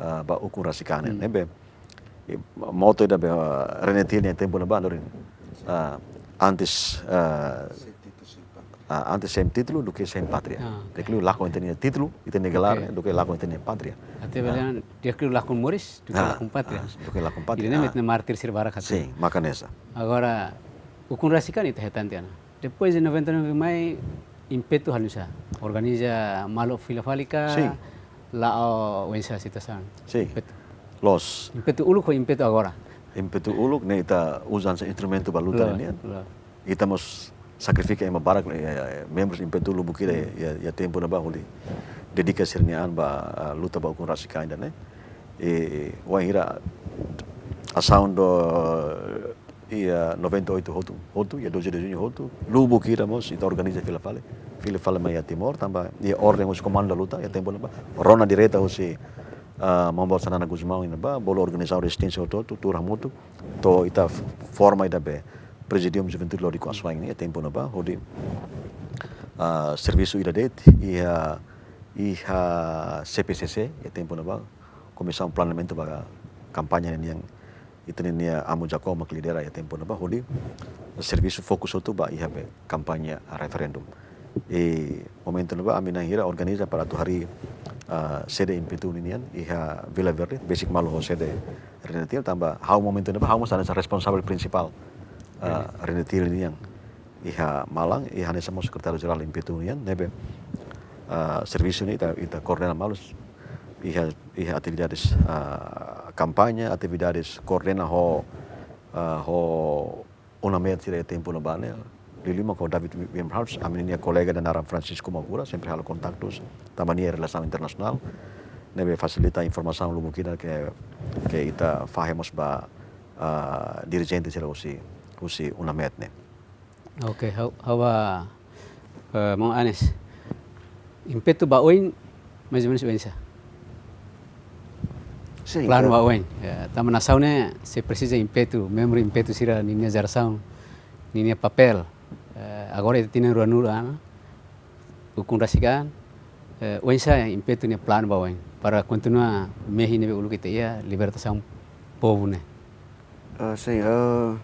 ah, ba ukun rasik an ne'e. Hmm. Ne'ebé, i moto ida be, ah, RENETIL nia tempu ne'ebá, hanorin. Ah, antes, ah, ah, antes sem título do que sem pátria. Ah, oke. Di'ak liu lakon ita-nia títulu, ita-nia gelar, oke, ne'e, do que lakon ita-nia pátria. Atu, ah, bele di'ak liu lakon moris, do que, ah, lakon pátria. Ah, do que lakon pátria. Ida-ne'e, ah, mak ita-nia mártir sira barak. Sin, maka hanesan. Agora, ukun rasik an ita hetan tiha ona. Depois de noventa e nove mai, IMPETU halo nu'usá? Organiza maluk fila fali ka? Sin. La'o oinsá situasaun? Sin. IMPETU. Loos. IMPETU uluk ho IMPETU agora? IMPETU uluk ne'e ita uza hanesan instrumentu ba luta, loos, nian. Loos. Ita mós sakrifika ema barak, eh, eh, membrus IMPETU lubuk ida, hmm, iha, iha tempu ne'ebá hodi dedika sira-nia an ba, ah, luta ba ukun rasik an ida-ne'e. I, wainhira asaun do iha noventa e oito hotu, hotu, iha doze de junho hotu, lubuk ida mós ita organiza fila fali. Fila fali mai iha Timor, tanba iha orden husi komandu da luta iha tempu ne'ebá. Rona direta husi, ah, Maun Boot Xanana Gusmão iha ne'ebá, bolu organizasaun rezisténsia hotu-hotu, tuur hamutuk, to'o ita f-, forma ida be Presidium Juventude Loriku Asuwa'in iha tempu ne'ebá, hodi, ah, servisu ida de'it iha, iha CPCC iha tempu ne'ebá, Komisaun Planeamentu ba Kampaña nian, ita-nia amu Jacob mak lidera iha tempu ne'ebá, hodi servisu fokus hotu ba iha be kampaña referendum. I momentu ne'ebá ami na'in hira organiza para atu harii, ah, sede IMPETU ninian iha Vila Verde, besik malu ho sede RENETIL, tanba ha'u momentu ne'ebá ha'u mós hanesan responsavel prinsipál, ah, RENETIL nian iha malan, i hanesan mós sekretáriu jerál IMPETU nian, ne'ebé, ah, servisu ne'e ita, ita koordena malu, iha, iha atividades, ah, kampaña, atividades koordena ho, ah, ho UNAMET sira iha tempu ne'ebá ne'e. Liuliu mak ho David William Harps, ami-nia kolega ida naran Francisco Mokura, sempre halo kontaktus, tanba nia relasaun internasionál, ne'ebé fasilita informasaun lubuk ida ke, ke ita fahe mós ba, ah, dirijente sira husi, husi UNAMET ne'e. Oke, ha'u, ha'u ba, eh, maun Anes. IMPETU ba oin, mais ou menos oinsá? Sin, planu, eh, ba oin. Ya, tanba nasaun ne'e, sei presiza IMPETU, membru IMPETU sira ninia jerasaun, ninia papél. Eh, agora ita tinan ruanulu an, ukun rasik an, eh, oinsá IMPETU nia planu ba oin, para kontinua mehi ne'ebé uluk ita iha libertasaun povu ne'e. Ah, sin, ah,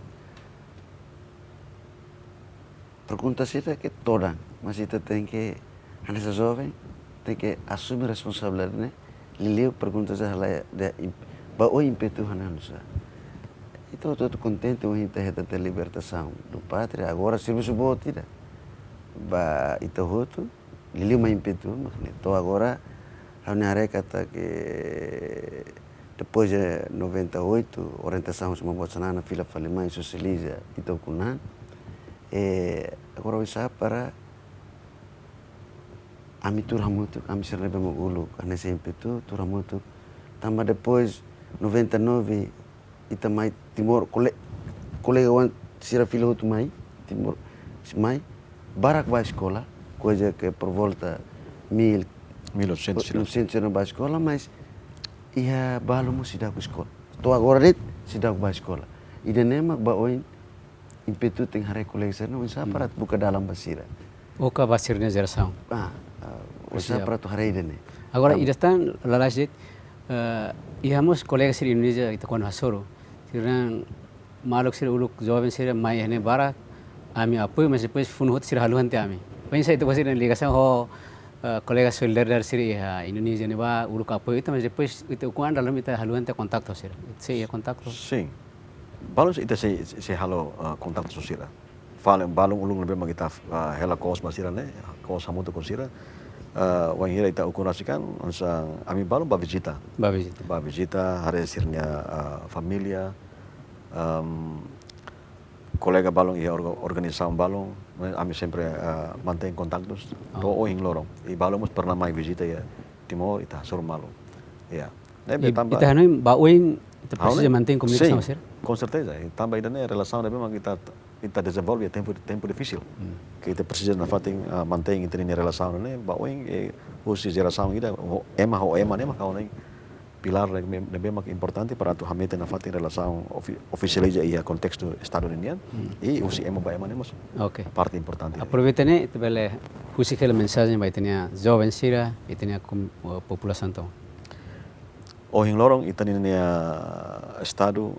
pergunta sira ke todan, mas ita tenke, hanesan joven, tenke asume responsabilidade ne'e, liuliu pergunta sira halai de im-, ba oin IMPETU hanesan oinsá. Ita hotu-hotu kontente ohin ita hetan tiha libertasaun do pátria, agora servisu boot ida ba ita hotu, liuliu mai IMPETU, mak ne'e. To'o agora, ha'u-nia haree katak depois de noventa e oito, orientasaun husi Maun Boot Xanana fila fali mai sosializa ita ukun an. Eh, agora oinsá para ami tuur hamutuk, ami sira ne'ebé mak uluk hanesan IMPETU, tuur hamutuk. Tanba depois noventa e nove, ita mai Timor, kole-, kolega oan sira fila hotu mai, Timor, mai, barak bá eskola, koisa ke por volta mil, mil oitocentos sira, novecentos sira bá eskola, mas iha balu mós seidauk eskola. To'o agora de'it seidauk bá eskola. Ida-ne'e mak ba oin IMPETU tenke haree kolega sira-ne'e, oinsá para atu buka dalan ba sira. Ou ka ba sira-nia jerasaun. Ah, ah, oinsá para atu haree ida-ne'e. Agora, ida tan lalais de'it, eh, iha mós kolega sira Indonézia ita kuandu hasoru. Sira maluk sira uluk joven sira mai iha ne'e barak, ami apoiu, mas depois funu hotu sira haluha tiha ami. Oinsá ita-boot sira-nia ligasaun ho, eh, kolega solidariedade sira iha Indonézia ne'ebá, uluk apoiu ita, mas depois ita ukun an dala ruma ita haluha tiha kontaktu sira. Ita sei iha kontaktu? Sin. Balun ita sei, sei halo, eh, kontaktu sira. Fali balun uluk ne'ebé mak ita, ah, hela kos ba sira ne'e, kos hamutuk ho sira. Ah, wainhira ita ukun rasik an, hanesan ami balun bá vizita. Bá vizita. Bá vizita, haree sira-nia, ah, família, em, kolega balun iha orga-, organizasaun balun, ami sempre, ah, mantein kontaktus. Oh. To'o ohin loron. I balun mós pernah mai vizita iha Timor, ita hasoru malu. Ya. Ne'ebé, i tanba ita hanoin ba oin ita presiza mantein komunikasaun, sin, sira? Com certeza. I tanba ida-ne'e relasaun ne'ebé mak ita ita dezenvolve iha tempu, tempu difisil. Ke ita presiza nafatin, ah, mantein ita-nia relasaun ne'e ba oin, eh, husi jerasaun ida, ho ema, ho ema ne'e mak ha'u hanoin pilár ne'ebé, ne'ebé mak importante para atu hametin nafatin relasaun ofi-, ofisializa iha kontestu Estadu ninian, i husi ema ba ema ne'e mós parte importante. Aproveita ne'e, ita bele husik hela mensajen ba ita-nia joven sira, ita-nia kom-, eh, populasaun tomak. Ohin loron ita-nia Estadu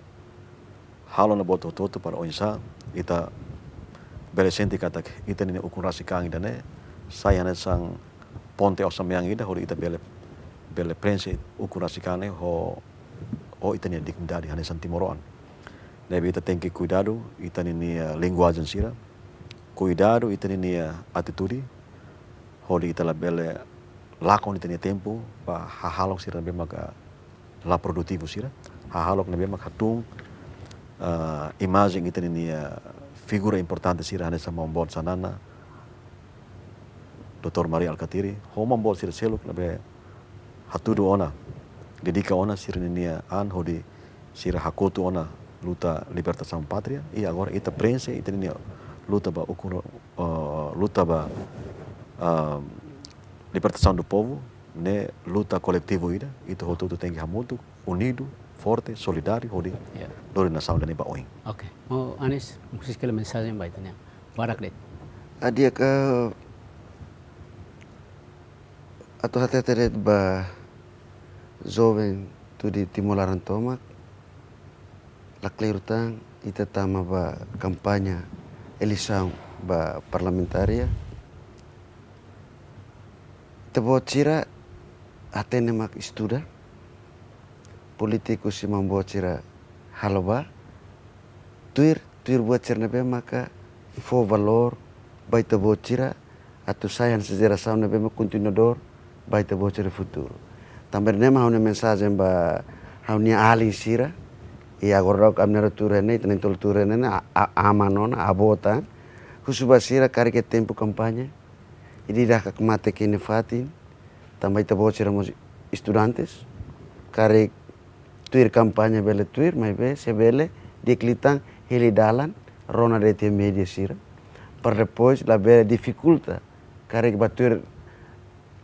halo ona buat hotu-hotu para oinsá ita bele sente katak ita-nia ukun rasik an ida-ne'e sai hanesan ponte osan-mean ida hodi ita bele, bele prenxe ukun rasik an ne'e ho, ho ita-nia dignidade hanesan timoroan. Ne'ebé ita tenke kuidadu ita-nia linguajen sira, kuidadu ita-nia atitude, hodi ita labele lakon ita-nia tempu ba hahalok sira ne'ebé maka la produtivu sira, hahalok ne'ebé mak hatún, ah, imajen ita-nia figura importante sira hanesan Maun Boot Xanana, Doutór Mari Alkatiri, ho maun boot sira seluk ne'ebé hatudu ona, dedika ona sira-nia an hodi sira hakotu ona luta libertasaun pátria, i agora ita prenxe ita-nia luta ba ukun, eh, luta ba, ah, libertasaun do povu, ne'e luta koletivu ida, ita hotu-hotu tenke hamutuk, unidu, forte, solidáriu, hodi lori nasaun ida-ne'e ba oin. Oke, maun Anis, husik hela mensajen ba ita-nia barak de'it. Adiak, atu hatete de'it ba joven tuir Timor laran tomak, lakleur tan ita tama ba kampaña eleisaun ba parlamentária. Ita-boot sira hatene mak estuda, polítiku sira maun boot sira halo ba, tuir, tuir buat sira ne'ebé maka fó valór ba ita-boot sira, atu sai hanesan jerasaun ne'ebé mak kontinuadór ba ita-boot sira futuru. Tanba ne'e mak ha'u-nia mensajen ba ha'u-nia alin sira, i agora daudauk ami na'in-tolu tuur iha ne'e, ita na'in-tolu tuur iha ne'e, a, a, aman ona, avó tan, husu ba sira karik iha tempu kampaña, ida-idak hakmatek iha nia fatin, tanba ita-boot sira mós estudantes, karik tuir kampaña bele tuir, maibé se bele di'ak liután hili dalan, rona de'it iha média sira, para depois labele difikulta, karik ba tuir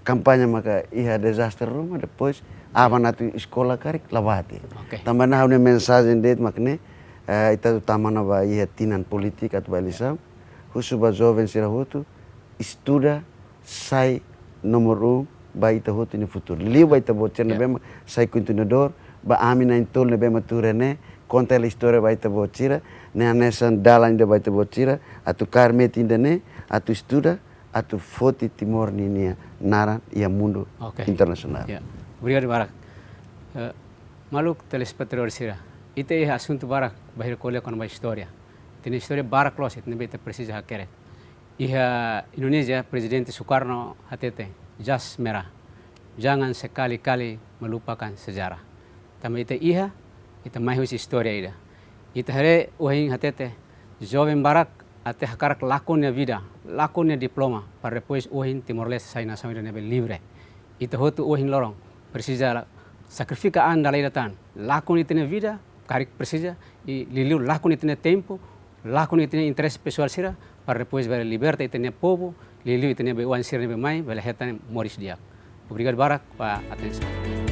kampaña maka iha dezastre ruma, depois aban atu eskola karik la bati. Oke. Tanba ne'e ha'u-nia mensajen de'it mak ne'e, eh, ita atu tama ona ba iha tinan polítika atu ba eleisaun, husu ba joven sira hotu, estuda, sai nomor un ba ita hotu nia futuru. Liu ba ita-boot sira ne'ebé mak sai kontinuadór, ba ami na'in-tolu ne'ebé mak tuur iha ne'e, konta hela istória ba ita-boot sira, ne'e hanesan dalan ida ba ita-boot sira, atu kaer metin ida-ne'e, atu estuda, atu foti Timor ninia naran iha mundu internasionál. Ya. Obrigadu barak. Eh, maluk telespetadór sira, ita iha asuntu barak bainhira ko'alia kona-ba istória. Ita-nia istória barak loos, ita ne'ebé ita presiza hakerek. Iha Indonézia, Prezidente Sukarno hatete, "Jas merah, jangan sekali-kali melupakan sejarah." Tanba ita iha, ita mai husi istória ida. Ita haree ohin hatete, joven barak até hakarak lakon nia vida, lakon nia diploma, para depois ohin Timor-Leste sai nasaun ida ne'ebé livre. Ita hotu ohin loron presiza la-, sakrifika an dala ida tan, lakon ita-nia vida, karik presiza, i liuliu lakon ita-nia tempu, lakon ita-nia interese pesoál sira, para depois bele liberta ita-nia povu, liuliu ita-nia bei-oan sira ne'ebé mai, bele hetan moris di'ak. Obrigadu barak ba atensaun.